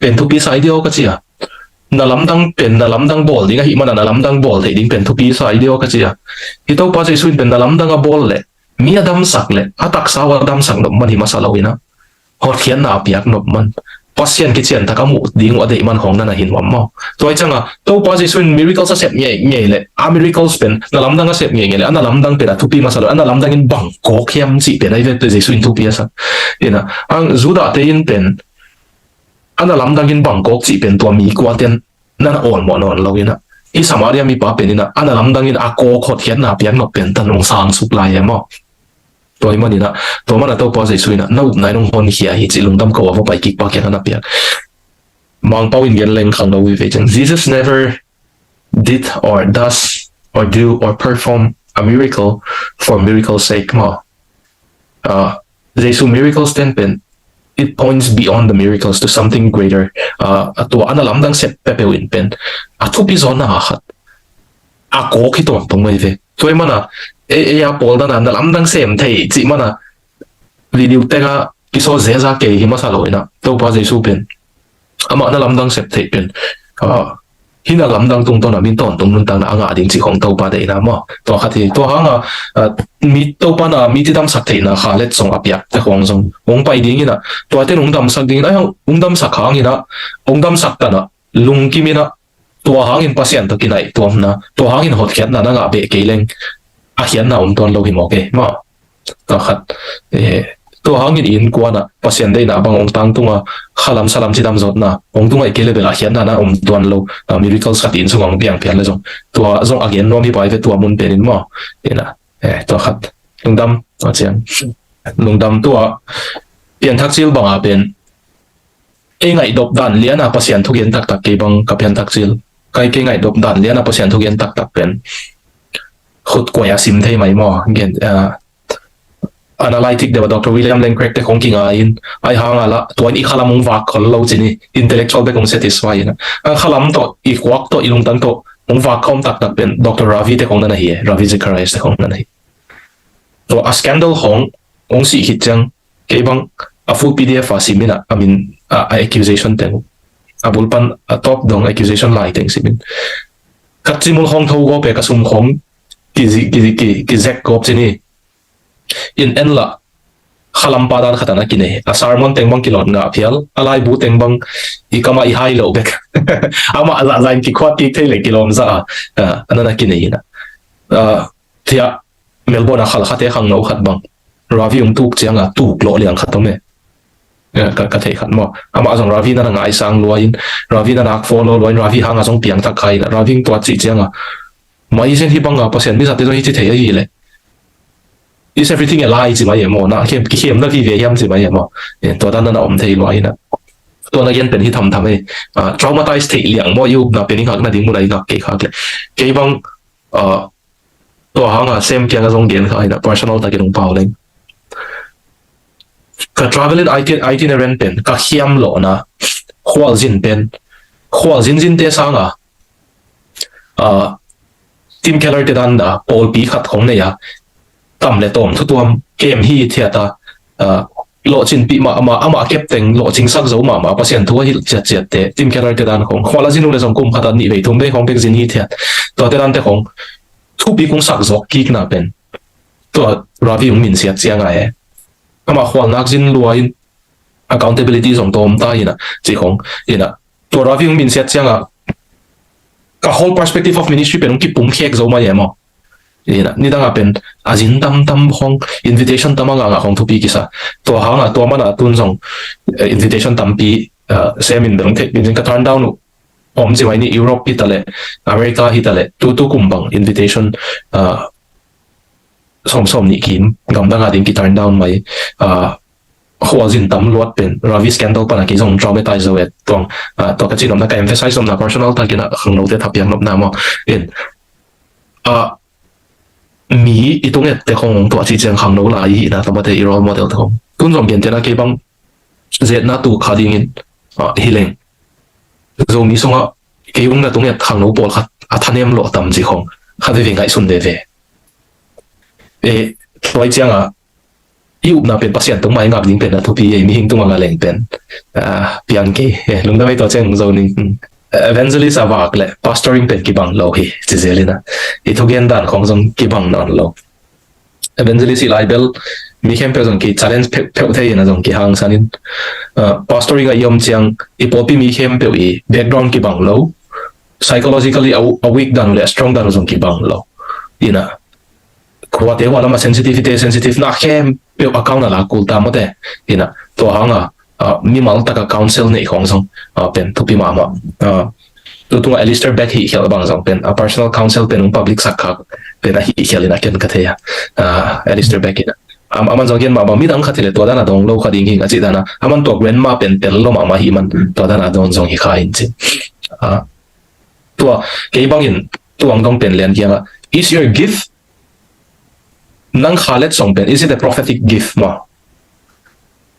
pen thupi sa i diaw ka ci a. Na lamdang pen na lamdang bawl ding ahih mana na lamdang bawl theih ding pen thupi sa i diaw ka ci a. Hih Topa Jesu in pen na lamdang a bawl leh, mi a damsak leh a taksa uh a damsak nop man hi masa lo in ah, hotkhiatna a piak nop man, Pasian kician tak a muh ding uh a deih man khong nana hi nuam maw? Tua hi ciang a Topa Jesu in miracles a sep ngeingei leh, a miracles pen na lamdang a sep ngeingei leh, a na lamdang pen a thupi masa lo, a na lamdang in bang kawk hiam cih pen ahi ve, Jesu in thupi a sa. In ah, ang Judah te in pen a na lamdang in bang kawk cih pen tua mi kuaten nana awlmawh nawn lo in ah, hih Samaria mipa pen in ah a na lamdang in a kawk hotkhiatna a piak nop pen tan hong sangsuk lai e maw? Tua ahih manin ah, tua mana Topa Jesu in ah na upna in hong honkhia hi cih lungdam ko a va pai kik pa kiang a na piak. Mangpau in gen leng khangno vive ciang, Jesus never did or does or do or perform a miracle for miracle's sake maw? Ah, Jesu miracles ten pen, it points beyond the miracles to something greater. Ah, a tua a na lamdang sep peuhpeuh in pen a thupi zawna khat a kawk hi tawntung mai ve. Tua ahih mana ei, ei a pawl dana na lamdang sem thei cih mana video tengah kisawl zeza kei hi masa lo in ah, Topa Jesu pen amah na lamdang sep theih pen, ah, hih na lamdang tungtawn a min tawntung nuntakna a ngah ding cih khong Topa deihna maw? Tua khat hi. Tua hanga, ah, mi Topa na mi cidamsak theihna kha let zong a piakte khong zong hong pai ding in ah, tuate hong damsak ding in ah, hong damsak hang in ah, hong damsak tan ah lungkim in ah, tua hangin Pasian tawh kinaih tuamna, tua hangin hotkhiatna na ngah beh kei leng a khiatna om tuan lo hi mawk e maw? Tua khat, eh, tua hangin i innkuan ah Pasian deihna bang hong tangtung a, khalam salam cidam zawtna hong tung ahih kei leh bel a khiatna na om tuan lo, ah, miracles khat i inn sungah hong piang phial leh zong, tua zong a gen nuam hi pai ve tua mun pen in maw? In ah, eh, tua khat lungdam, tua ciang lungdam. Tua pianthak cil banga pen ei ngaihdop dan liana Pasian thugen taktak kei bang ka pianthak cil. Kai kei ngaihdop dan liana Pasian thugen taktak pen khut kuai a sim thei mai maw? Gen, ah, analytic deuh a Doctor William Lane Craig te khong kinga in, ai hanga lah tua in i khalam hong vak khol lo ci ni, intellectual bek hong satisfy in. A khalam tawh, i khuak tawh, i lungtang tawh hong vak khawm taktak pen Doctor Ravi te khong nana hi e, Ravi Zacharias te khong nana hi. Tua a scandal khong hong sih khit ciang, kei bang a full P D F a sim in ah, a min, a, a accusation teng, a bulpan a tawp dong accusation lai teng sim in, ka cimul khong tho gawp e, ka sum khong ki, ki, ki, ki zek gawp ci ni. In en lah khalam pa dan khat a na kinei, a sermon teng bang kilawt ngah phial, a laibu teng bang i kamah i hai lo bek. Amah zahzah in kikhuat kik thei leh kilawm zah a, ah, a na na kinei in ah. Ah, thiah Melbourne a khalkhate khangno khat bang Ravi hong tuk cianga tuk lawh liang khat om e. Eh, ka, ka theih khat maw? Amah zong Ravi nana ngaisang lua in, Ravi nana follow lua in, Ravi hanga zong piangthak kha in, Ravi hong tuat cih cianga, maizen hih banga Pasian mizate zong hih ci thei ahi leh, is everything a lie ci mai e maw? Na khem, kikhem na vive hiam ci mai e maw? Eh, tua dan nana om thei lua in ah. Tua na gen pen hi thamtham e. Ah, traumatize theih liang maw, i upna pen i ngakna ding mun a i ngak kei khak leh. Kei bang, ah, tua hanga sem kianga zong gen kha in ah, personal takin hong pau leng. Ka travel in iti-, itinerant pen, ka khiam lawhna, khualzin pen, khualzin zinte sanga, ah, Tim Keller te dan a, pawlpi khat khong nei a, tam le tawm thutuam kem hithiat a, ah, lawhcinpih mahmah, amah kepteng lawhcingsak zo mahmah, Pasian thu a hilh ciatciatte, Tim Keller te dan khong, khual a zin uh le zong kum khat a nih vei thum vei khong bek zin hithiat. Tuate dante khong, thupi kong sak zawk kikna pen tua Ravi hong minsiat cianga e. Amah khualnak zin lua in, accountability zong tawm ta in ah, ci khong in ah, tua Ravi hong minsiat cianga, ka whole perspective of ministry pen hong kipumkhek zo mai e maw? In ah, nidanga pen a zin tamtam khong, invitation tam a ngah ngah khong thupi kisa. Tua hanga, tua mana tun zong, eh, invitation tampi, uh, sem in dong thei in ka turn down uh. Om ci mai ni Europe hi ta le, America hi ta le, tu tu kum bang invitation, uh, som som ni kim gam dang a ding ki turn down mai, uh, khualzin tam luat pen Ravi scandal pana ki zong traumatize zo et tuang, uh, tua ka ci nopna ka emphasize nopna personal ta kina khangno te thapiang nopna mo in, uh, mi i tung et te khong tua ci ciang khangno lai hi na tamate i role model te khong. Tun zong gen te na kei bang zet na tu kha dingin, uh, hi leng. Zomi sunga kei ung na tung et khangno pawl khat a thanem lo tam ci khong. Kha veve ngaihsun veve. E, tuai cianga i upna pen Pasian tung mai ngak ding pen a thupi ei, mihing tung a nga leng pen, ah, piang kei. Eh, lungdam ei tua ciang zo ning. Hmm. Evangelist a vak le pastoring pen kibang lo hi, ci zelina. I thugen dan khong zong kibang nawn lo. Evangelist i lai bel mi khempeuh zong ki challenge peuh, peuh thei ina zong ki hangsanin. Ah, pastoring a i om ciang i pawlpi mi khempeuh i background kibang lo. Psychologically a, a weak dan le a strong dan zong kibang lo. Ina khuate hua lama sensitivity, sensitive na khempeuh account a la kul ta mawte. Ina tua hanga, ah, mimal taka counsel nei khong zong, ah, pen thupi mahmah. Ah, tutunga Alistair Beck hi khial bang zong pen a personal counsel pen ung public sak khak pen a hi khial ina ken ka thei a. Ah, Alistair Beck ina. Am, aman zong gen mahmah midang khat hi le tua dana dong lo kha ding hi a ci dana. Aman tua grandma pen tel lo mahmah hi man tua dana dong zong hi kha in ci. Ah, tua kei bangin tuang dong pen lian kianga, is your gift, nang kha letsong pen, is it a prophetic gift ma?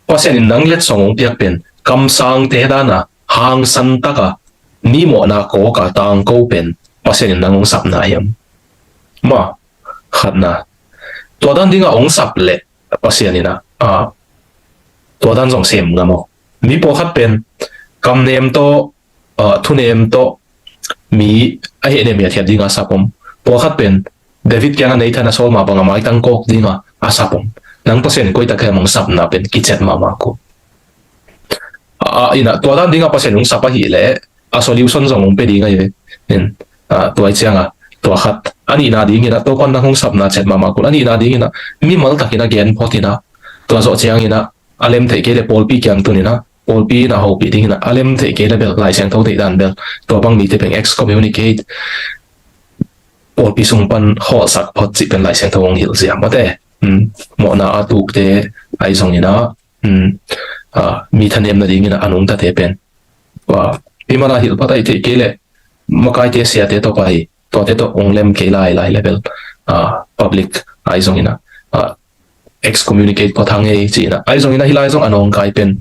Pasian in nang letsong ong piak pen kamsang te dana hangsan taka ni mawhna kawka tangko pen Pasian in nang ong sapna hiam? Ma, khatna. Tua dan dinga ong sap le Pasian ina, ah, tua dan zong sem ngam aw. Mi pawlkhat pen kamnem tawh, ah, thunem tawh mi a hehnem hiathiat dinga sap om. Pawlkhat pen David kianga Nathan a sawl mah banga maitang kawk dinga a sap om. Nang Pasian in koitak hiam ong sapna pen kicet mahmah kul. Ah, ina tua dan dinga Pasian ong sap ahih leh a solution zong ong pe ding ahi ve. In, ah, tua i cianga tua khat. A nihna dingina Topan nang ong sapna cet mahmah kul. A nihna dingina mimal takina gen phot ina tua zawh ciangina a lem theih kei le pawlpi kiang tunina pawlpi ina hopih dingina a lem theih kei le bel Lai Siangtho deih dan bel tua bang mite pen excommunicate, pawlpi sung pan hawlsak phot cih pen Lai Siangtho ong hilh zia mawte. Hmm. Mawhna a tukte ahi zongina, hmm, ah, mi thanemna dingina a nungtate pen, ah, pi mana hilh phot ahi theih kei le makaite siate tawh pai tuate tawh ong lem kei lai lai le bel, ah, public ahi zongina, ah, excommunicate phot hang ei cihina ahi zongina hi lai zong a nawngkai pen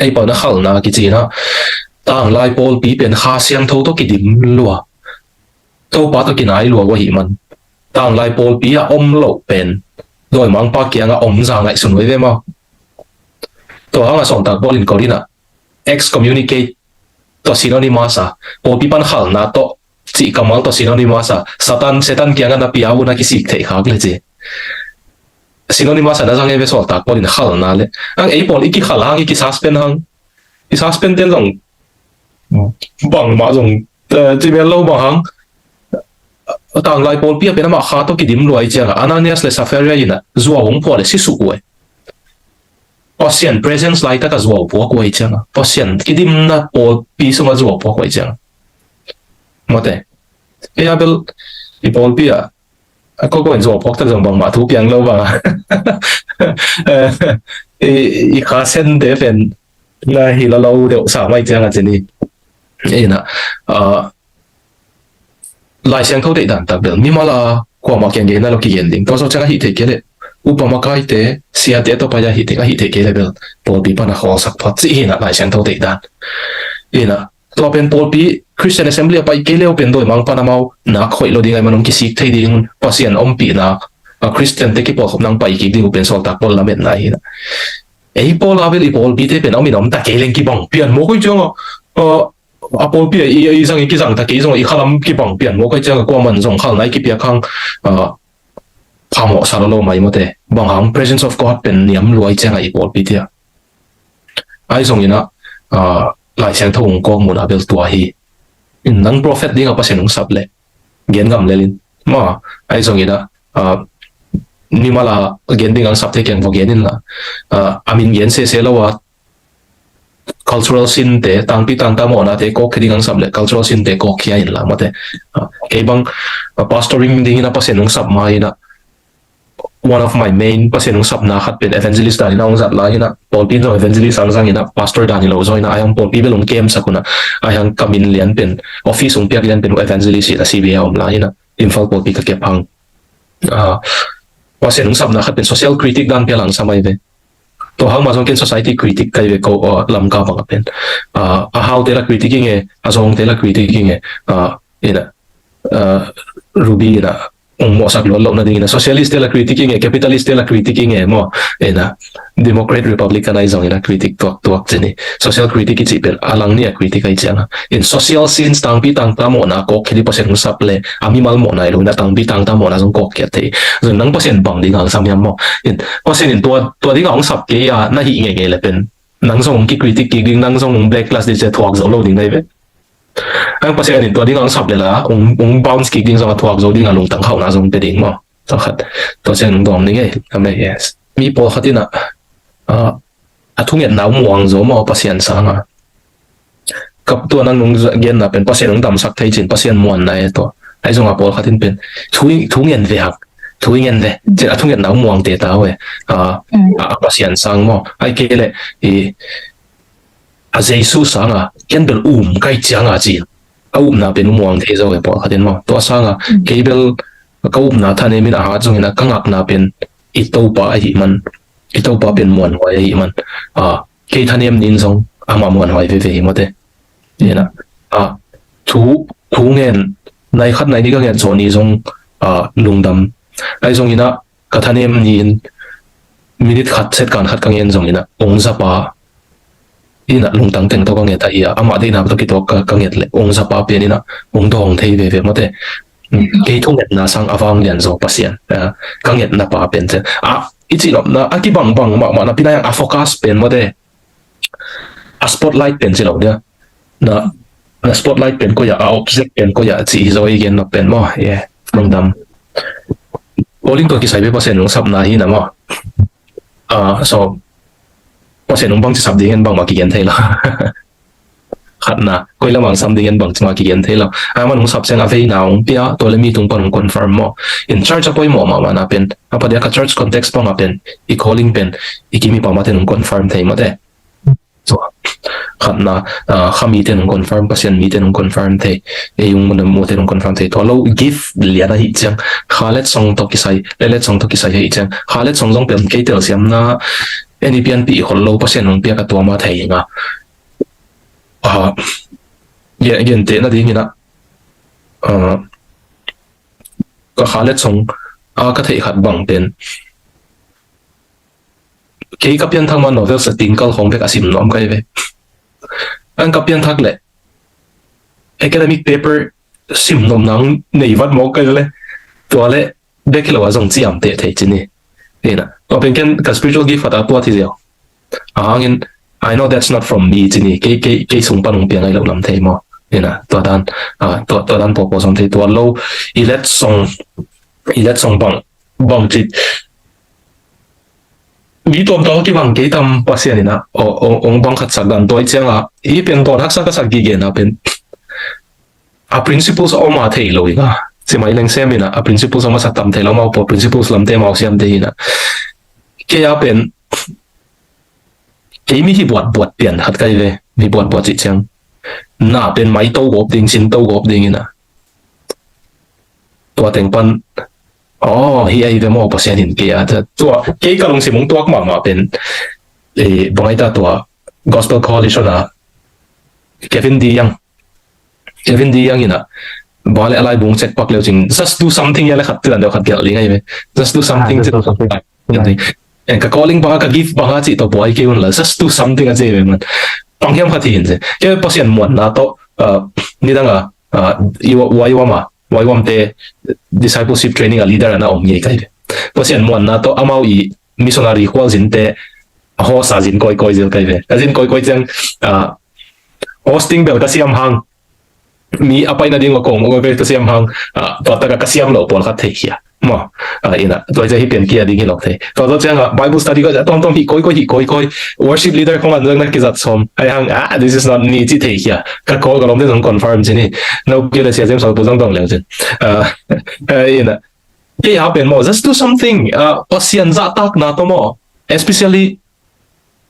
ei pawlna khalna kicihina tanglai pawlpi pen Kha Siangtho tawh kidim lua, Topa tawh kinai lua uh ahih man tanglai pawlpi a om loh pen dawimangpa kianga om za ngaihsun uh ei ve maw? Tua hanga Sawltak Paul in Korinth ah excommunicate tawh synonymous a, pawlpi pan khalna tawh cih kammal tawh synonymous a, Satan, Satan kianga na pia uh na kisik theih khak le ci. Synonymous a na zang ei ve Sawltak Paul in khalna le. Ang ei pawl i kikhal hang, i kisuspend hang. I suspend ten zong bangmah zong, eh, ci mel lo bang hang. Tanglai pawlpi a pen amah Kha tawh kidim lua i cianga Ananias le Sapphira ina zuau hong phuah le sisuk uh ei. Pasian presence laitaka zuau puak uh ei cianga Pasian kidimna pawlpi sunga zuau puak uh ei cianga. Mawte. Ei a bel i pawlpi a a kawkaw in zuau phawk tak zong bangmah thu piang lo bang a. Eh, i, i Kha Siangtho pen na hi lo lo deuh sa mai cianga cini. Ina, ah, Lai Siangtho deih dan tak bel mimal a kuamah kiang gen na lo kigen ding. Tua zawh cianga hih theih kei le upa makaite siate tawh pai a hih theih, a hih theih kei le bel pawlpi pana khawlsak phot cih hina Lai Siangtho deih dan. Ina, tua pen pawlpi Christian Assembly a pai kei leu pen dawimangpan amau nak hoih lo ding ahih man hong kisik thei ding Pasian ompihna a Christian te kipawlkhop nang pai kik ding uh pen Sawltak Paul lametna hi na. Ei Paul a bel i pawlpite pen a min om ta kei leng kibang pian mawk oi cianga, a pawlpi a i, i zang i kizang ta kei zong i khalam kibang pian mawk oi cianga kuaman zong khalna i kipiak hang, a, phamawh sa lo lo mai mawte bang hang presence of God pen niam luai cianga i pawlpite a. Ahi zongina, ah, Lai Siangtho ung kawk muna bel tua hi. In nang prophet dinga Pasian ung sap le gen ngam lelin. Ma, ahi zongina, ah, mimala gen dinga ung sap te kiang vo gen inla. Ah, a min gen sese lo a cultural sin te, tangpi tangta mawhnate kawkkhia ding ang sap le cultural sin te kawkkhia inla mate. Ah, kei bang, ah, pastoring dingin a Pasian hong sap ma-in a, one of my main Pasian hong sapna khat pen evangelist danin a hong zat lai-in a, pawlpi in zong evangelist ang zangin a, pastor dan hi lo zaw in a, ai hang pawlpi bel hong kemsak un a, ai hang ka min lian pen, office hong piak lian pen evangelist hi a, C B A a om lai-in a, Imphal pawlpi ka kep hang. Ah, Pasian hong sapna khat pen social critic dan pia lang sa mai ve. Tua hang mah zong ken society critic kai ve ko, ah, Lamka bang a pen. Ah, a Hau te la critic ing e, a Zong te la critic ing e, ah, in a, ah, Ruby in a, hong mawhsak luat lohna ding in a, socialist te la critic ing e, capitalist te la critic ing e maw, in a, Democrat Republican ai zong in a critic tuaktuak ci ni. Social critic i cih pen a lang ni a critic ai ciang a. In social sins tangpi tangta mawhna kawkkhia ding Pasian hong sap le, a mimal mawhna hi lo in a tangpi tangta mawhna zong kawkkhiat thei. Zong nang Pasian bang ding hang sam hiam maw. In Pasian in tua, tua ding hang sap kei a na hih ngeingei le pen nang zong hong ki-critic kik ding, nang zong hong black class ding ci a thuak zo lo ding nai ve. Ang Pasian in tua ding hang sap le la, hong, hong bounce kik ding zong a thuak zo ding a lungtang khauhna zong pe ding maw. Tua khat, tua ciang hong dawng ding e, a mei, yes. Mi pawlkhat in a, ah, a thungetna uh muang zo maw Pasian sang a. Kap tua nang nung genna pen Pasian hong damsak thei cin Pasian muanna e tua. Ai zong a pawlkhat in pen thu, thu ngen ve hak, thu ngen ve cin a thungetna uh muang te ta uh e. Ah, a, a Pasian sang maw. Ai kei le, i, a Jesu sang a, ken bel um kai ciang a cin. A upna pen uh muang thei zo e pawlkhat in maw. Tua sang a, kei bel ka upna thanem in a hat zong in a ka ngakna pen i Topa ahi man. I Topa pen muanhuai ahi man. Ah, kei thanem nin zong amah muanhuai veve hi mawte. Ina, ah, thu, thu ngen, nai khat nai ni ka ngen sawh ni zong, ah, lungdam. Ai zong ina, ka thanem ni in, minute khat, second khat ka ngen zong ina, ong zapa. Ina, lungtang teng tawh ka nget ahi a, amah deihna tawh kituak ka, ka nget le, ong zapa pen ina, ong dawng thei veve mawte. Kei thungetna sang a vang lian zaw Pasian. Ah, ka ngetna pa pen te. Ah, i cih lawmna, a kibangbang mahmah napi na yang a focus pen mawte. A spotlight pen ci lo dia. Na, na spotlight pen koi ah, a object pen koi ah ci hi zaw i gen nop pen maw. Yeah, lungdam. Calling tua kisai ve Pasian hong sapna hi na maw. Ah, so, Pasian hong bang ci sap ding hen bangmah kigen thei lo. Khatna, koi lamang sam ding hen bangci mah kigen thei lo. A man hong sap ciang a veina hong pia, tua le mi tung pan hong confirm maw. In church a poimawh mahmah na pen, a padiak a church context pang a pen, i calling pen, i kim i pam a ten hong confirm thei mawte. So, khatna, ah, kha mi ten hong confirm, Pasian mi ten hong confirm thei, ei hong mun mu ten hong confirm thei. Tua lo gift lian ahi ciang, kha let song tawh kisai, le let song tawh kisai ahi ciang, kha let song zong pen kei telsiamna, en i pianpih i khol lo, Pasian hong piak a tua mah thei hi nga. Ah, gen, gentehna ding ina, ah, ka kha let song, ah, ka theih khat bang pen. Kei ka pianthak ma novel sa tingkal khong bek a sim nuam kai ve. An ka pianthak le academic paper sim nuam nang nei vat mawk kai le. Tua le bek hi lo a zong ciam teh thei ci ni. Ina, tua pen ken ka spiritual gift khat a tuat hi ziau. A hangin, "I know that's not from me," ci ni, kei, kei, kei sung pan hong piang ai lo lam thei maw. Ina, tua dan, ah, tua, tua dan pawpaw zong thei, tua lo, i let song, i let song bang, bang ci. Mi tuamtuam kibang kei tam Pasian ina, o, o, ong bang khat sak dan tua i ciang a, i pen tuan haksa ka sak gige na pen. A principles a om a thei lo ina. Simai leng sem ina, a principles a masa tam thei lo mau po, principles lamte mau siam te ina. Kei a pen, kei mi hi buat buat pian khat kai ve, mi buat buat cih ciang. Na pen mai to gop ding, sin to gop ding ina. Tua teng pan, oh, hi ai ve maw Pasian in kei a. Tua, kei ka lungsim hong tuak mahmah pen, eh, bangai ta tua, Gospel Coalition a, Kevin D Young. Kevin D Young ina, ba le a lai bung check pak leu cing, just do something ya le khat tilan deu khat gel ling ai ve. Just do something. Ah, just do something. Ka calling banga, ka gift banga cih tawh buai kei un la, just do something a ci ve man. Pang hiam khat hi in ci. Kei Pasian muanna tawh, ah, nidang a, ah, i wa, wa, i wa ma, wa, i wa mte discipleship training a leader ana om ngei kai ve. Pasian muanna tawh amau i missionary khual zinte, a host a zin koi koi zel kai ve. A zin koi koi ciang, ah, hosting bel ka siam hang. Mi a paina ding a kong, a kong ka siam hang, ah, tua taka ka siam lo pawl khat thei hia. maw. Ah, ina, tua ciang hih pen kia ding hi lo thei. Tua, tua ciang a Bible study ko, tuamtuam hih koi koi, hih koi koi. Worship leader khong an zang na kizat sawm. Ai hang, ah, this is not me ci thei hia. Ka ko ka lawmte zong confirm ci ni. No kia le sia zem sawm tu zong dong leng cin. Ah, eh, ina. Kei a pen maw, just do something. Ah, Pasian zahtakna tawh maw. Especially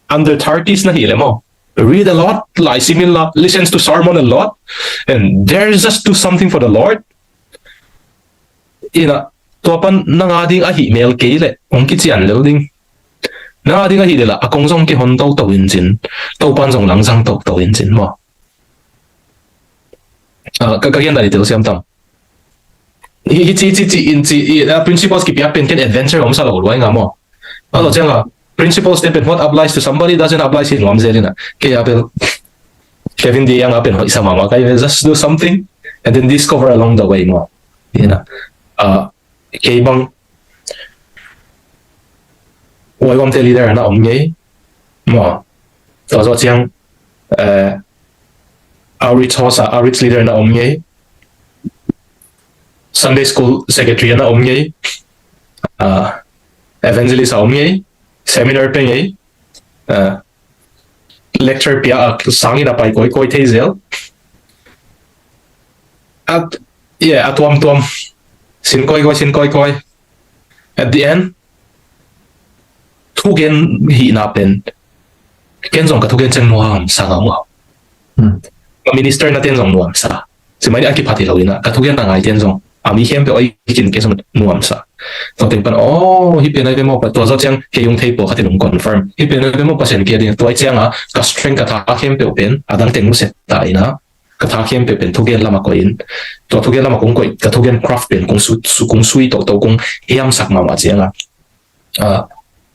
under thirties na hi le maw. Read a lot, lai sim in la, listens to sermon a lot, and there's just do something for the Lord. Ina, tua pan nang a ding ahi mel kei le, hong kician lel ding. Nang a ding ahi le la, a kong zong kihon toto in cin, Topan zong langzang toto in cin maw. Ah, ka, ka gen dai tel siam tam. Hi, hi ci, ci, ci, in ci, i, ah, principles kipiak pen ken adventure om sa lo luai nga maw. A lo ciang a, principles te pen what applies to somebody doesn't apply to nuam zel ina. Kei a pel, Kevin di yang a pen hoih sa mama kai, just do something and then discover along the way maw. Ina. Ah, kei bang, wai wam te leader na om ngei maw. Tua zawh ciang, eh, outreach host ah, outreach leader na om ngei. Sunday school secretary na om ngei. Ah, evangelist a om ngei. Seminar pe ngei. Ah, lecture pia a sangin a pai koi koi thei zel. At, yeah, a tuamtuam. Sin koi koi, sin koi koi. At the end, thugen hihna pen, ken zong ka thugen ciang nuam sa ngau ngau. Hmm. Ka minister na ten zong nuam sa. Simai ni a kiphat hi lo ina, ka thugen na ngai ten zong, a mi khempeuh ai kin ken zong nuam sa. Tua teng pan, oh, hi pen ai ve maw, tua zawh ciang kei ung thei pua khatin ung confirm. Hi pen ai ve maw, Pasian kia ding, tua ai ciang a, ka strength ka tha khempeuh pen, a dang teng mu set ta ina, ka tha khempeuh pen thugen lama koih in. Tua thugen lama kong koih, ka thugen craft pen kong su, su, kong sui toto, kong hiamsak mahmah ciang a. Ah,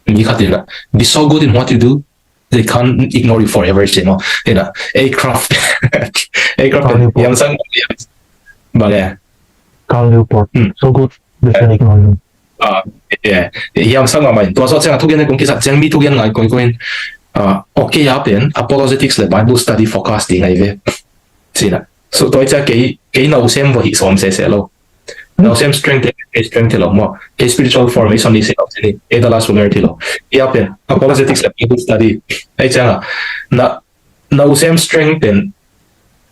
mi khat ina, be so good in what you do, they can't ignore you forever, ci maw. Ina, a craft, a craft pen hiamsak, bang e. Carl Newport, hmm. So good, they can't ignore you. Ah, yeah. Hiamsak mahmah in. Tua zawh ciang a thugen kong kisat ciang mi thugen ngai koi koi in. Ah, okay a pen, apologetics le Bible study focus ding ai ve. Cina. So, tua ciang kei, kei na usem vo hi som se se lo. Na usem strength, kei strength lo maw. Kei spiritual formation ni se lo, cini. Kei Dallas Willard lo. Ia pen, apologetics le Bible study. Ai ciang a, na, na usem strength pen,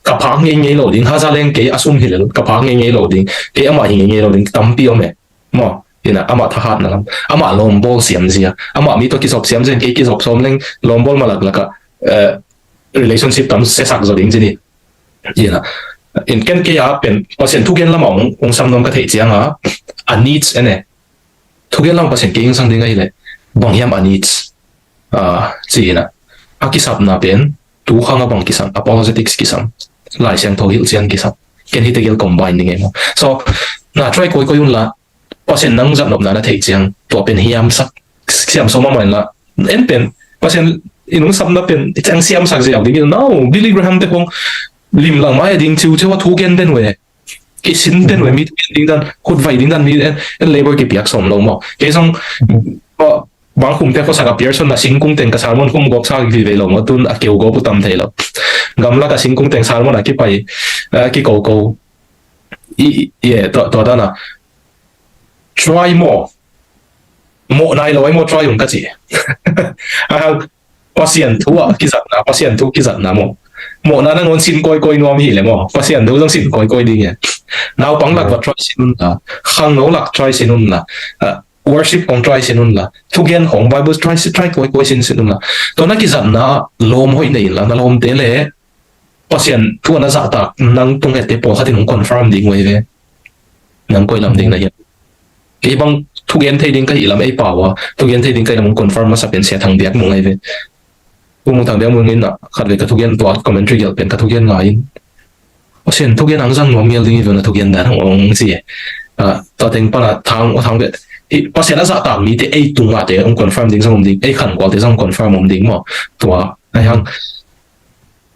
ka phak ngei ngei lo ding, haza leng kei a sum hi lel, ka phak ngei ngei lo ding, kei amah hi ngei ngei lo ding, tampi om e. Maw, ina, amah thahatna lam, amah lawmbawl siam zia, amah mi tawh kizop siam zia, kei kizop sawm leng, lawmbawl malak laka, eh, relationship tam sesak zo ding cini. Ina, in ken kei a pen, Pasian thugen lama ong, ong sam nuam ka theih ciang a, a needs ene. Thugen lam Pasian kei ing sang ding ahileh, bang hiam a needs. Ah, ci ina. A kisapna pen, tu khang a bang kisam, apologetics kisam. Lai Siangtho hilh ciang kisam. Ken hite gel combine ding e maw. So, na try koi koi un la, Pasian nang zat nopna na theih ciang, tua pen hiamsak, siam so mama in la. En pen, Pasian in ung sapna pen, i ciang siamsak ziau ding in, no, Billy Graham te khong, lim lang mai ding ciu ciu a thu gen den we. Kisin den we mi thu gen ding dan, khut vai ding dan mi en, en labor kipiak sawm lo maw. Kei zong, bang khum te khuasak a Pearson a singkung teng ka sermon khum gawp sa vive lo maw, tun a keu gawp uh tam thei lo. Gamlak a singkung teng sermon a kipai, a kikoko. I, i, e, tua, tua dan a. Try maw. Mawh nai lo ai maw try ung ka ci. A hang, Pasian thu ah kizatna, Pasian thu kizatna maw. Mawhna nangawn sin koi koi nuam hi le maw. Pasian thu zong sin koi koi ding e. Naupang lak va try sin un la. Khangno lak try sin un la. Ah, worship khong try sin un la. Thugen khong Bible try, try koi koi sin sin un la. Tua na kizatna lawm hoih nei in la, na lawmte le Pasian thu a na zahtak nang tung hette pawlkhat in hong confirm ding uh ei ve. Nang koi lam ding na hiam. Kei bang thugen thei ding ka hih lam ei pau a, thugen thei ding ka hih lam hong confirm masa pen Sia Thang Biak Mung ei ve. Pu Mung Thang Biak Mung in a khat ve ka thugen tua commentary gelh pen ka thugen ngai in. Pasian thugen ang zang nuam ngel ding i ve na thugen dan hong ong ci e. Ah, tua teng pan a thang, thang ve. Pasian a zahtak mite ei tung mate hong confirm ding zong om ding, ei khankualte zong confirm om ding maw. Tua, ai hang.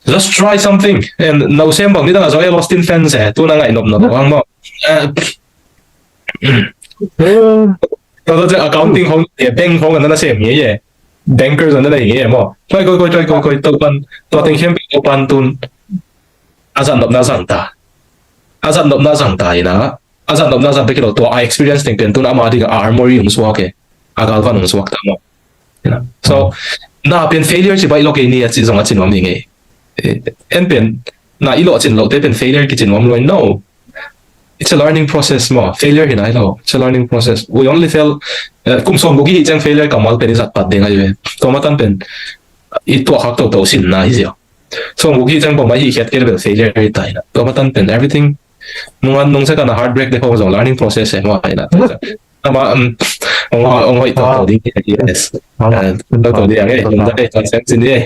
Just try something. And na usem bang ni dang a Joel Osteen fans eh. Tu na ngaih nop na lo hang maw. Eh, tua tua ciang accounting khong, eh, bank khong an na sem ngei eh. Banker an na nei ngei eh maw. Try koi koi, try koi koi, Topan, tua teng khempeuh Topan tun. A zat nopna zang ta. A zat nopna zang ta ina. a zat nopna a zat bek hi lo, tua a experience teng pen tu-in amah dingin a armory hong suak e, a galvan hong suak ta maw. So na pen failure ci baih lo kei ni a ci zong a ci nuam hi ngei. En pen na i lawhcin lohte pen failure kici nuam lo in, no. It's a learning process maw. Failure hi nai lo. It's a learning process. We only fail, eh, kum sawmguk i hih ciang failure kammal pen i zat pat ding ahi ve. Tua matan pen i tuahkhak toto sinna hi ziau. Sawmguk i hih ciang pawlkhat i hih khiat kei leh bel failure hi ta hi na. Tua matan pen everything nung an nung sek a na heartbreak te khawng zong learning process e maw hi na. Ama, um, ong, ong hoih toto ding, yes. Toto ding ang e, lungdam e, tua sem cin e.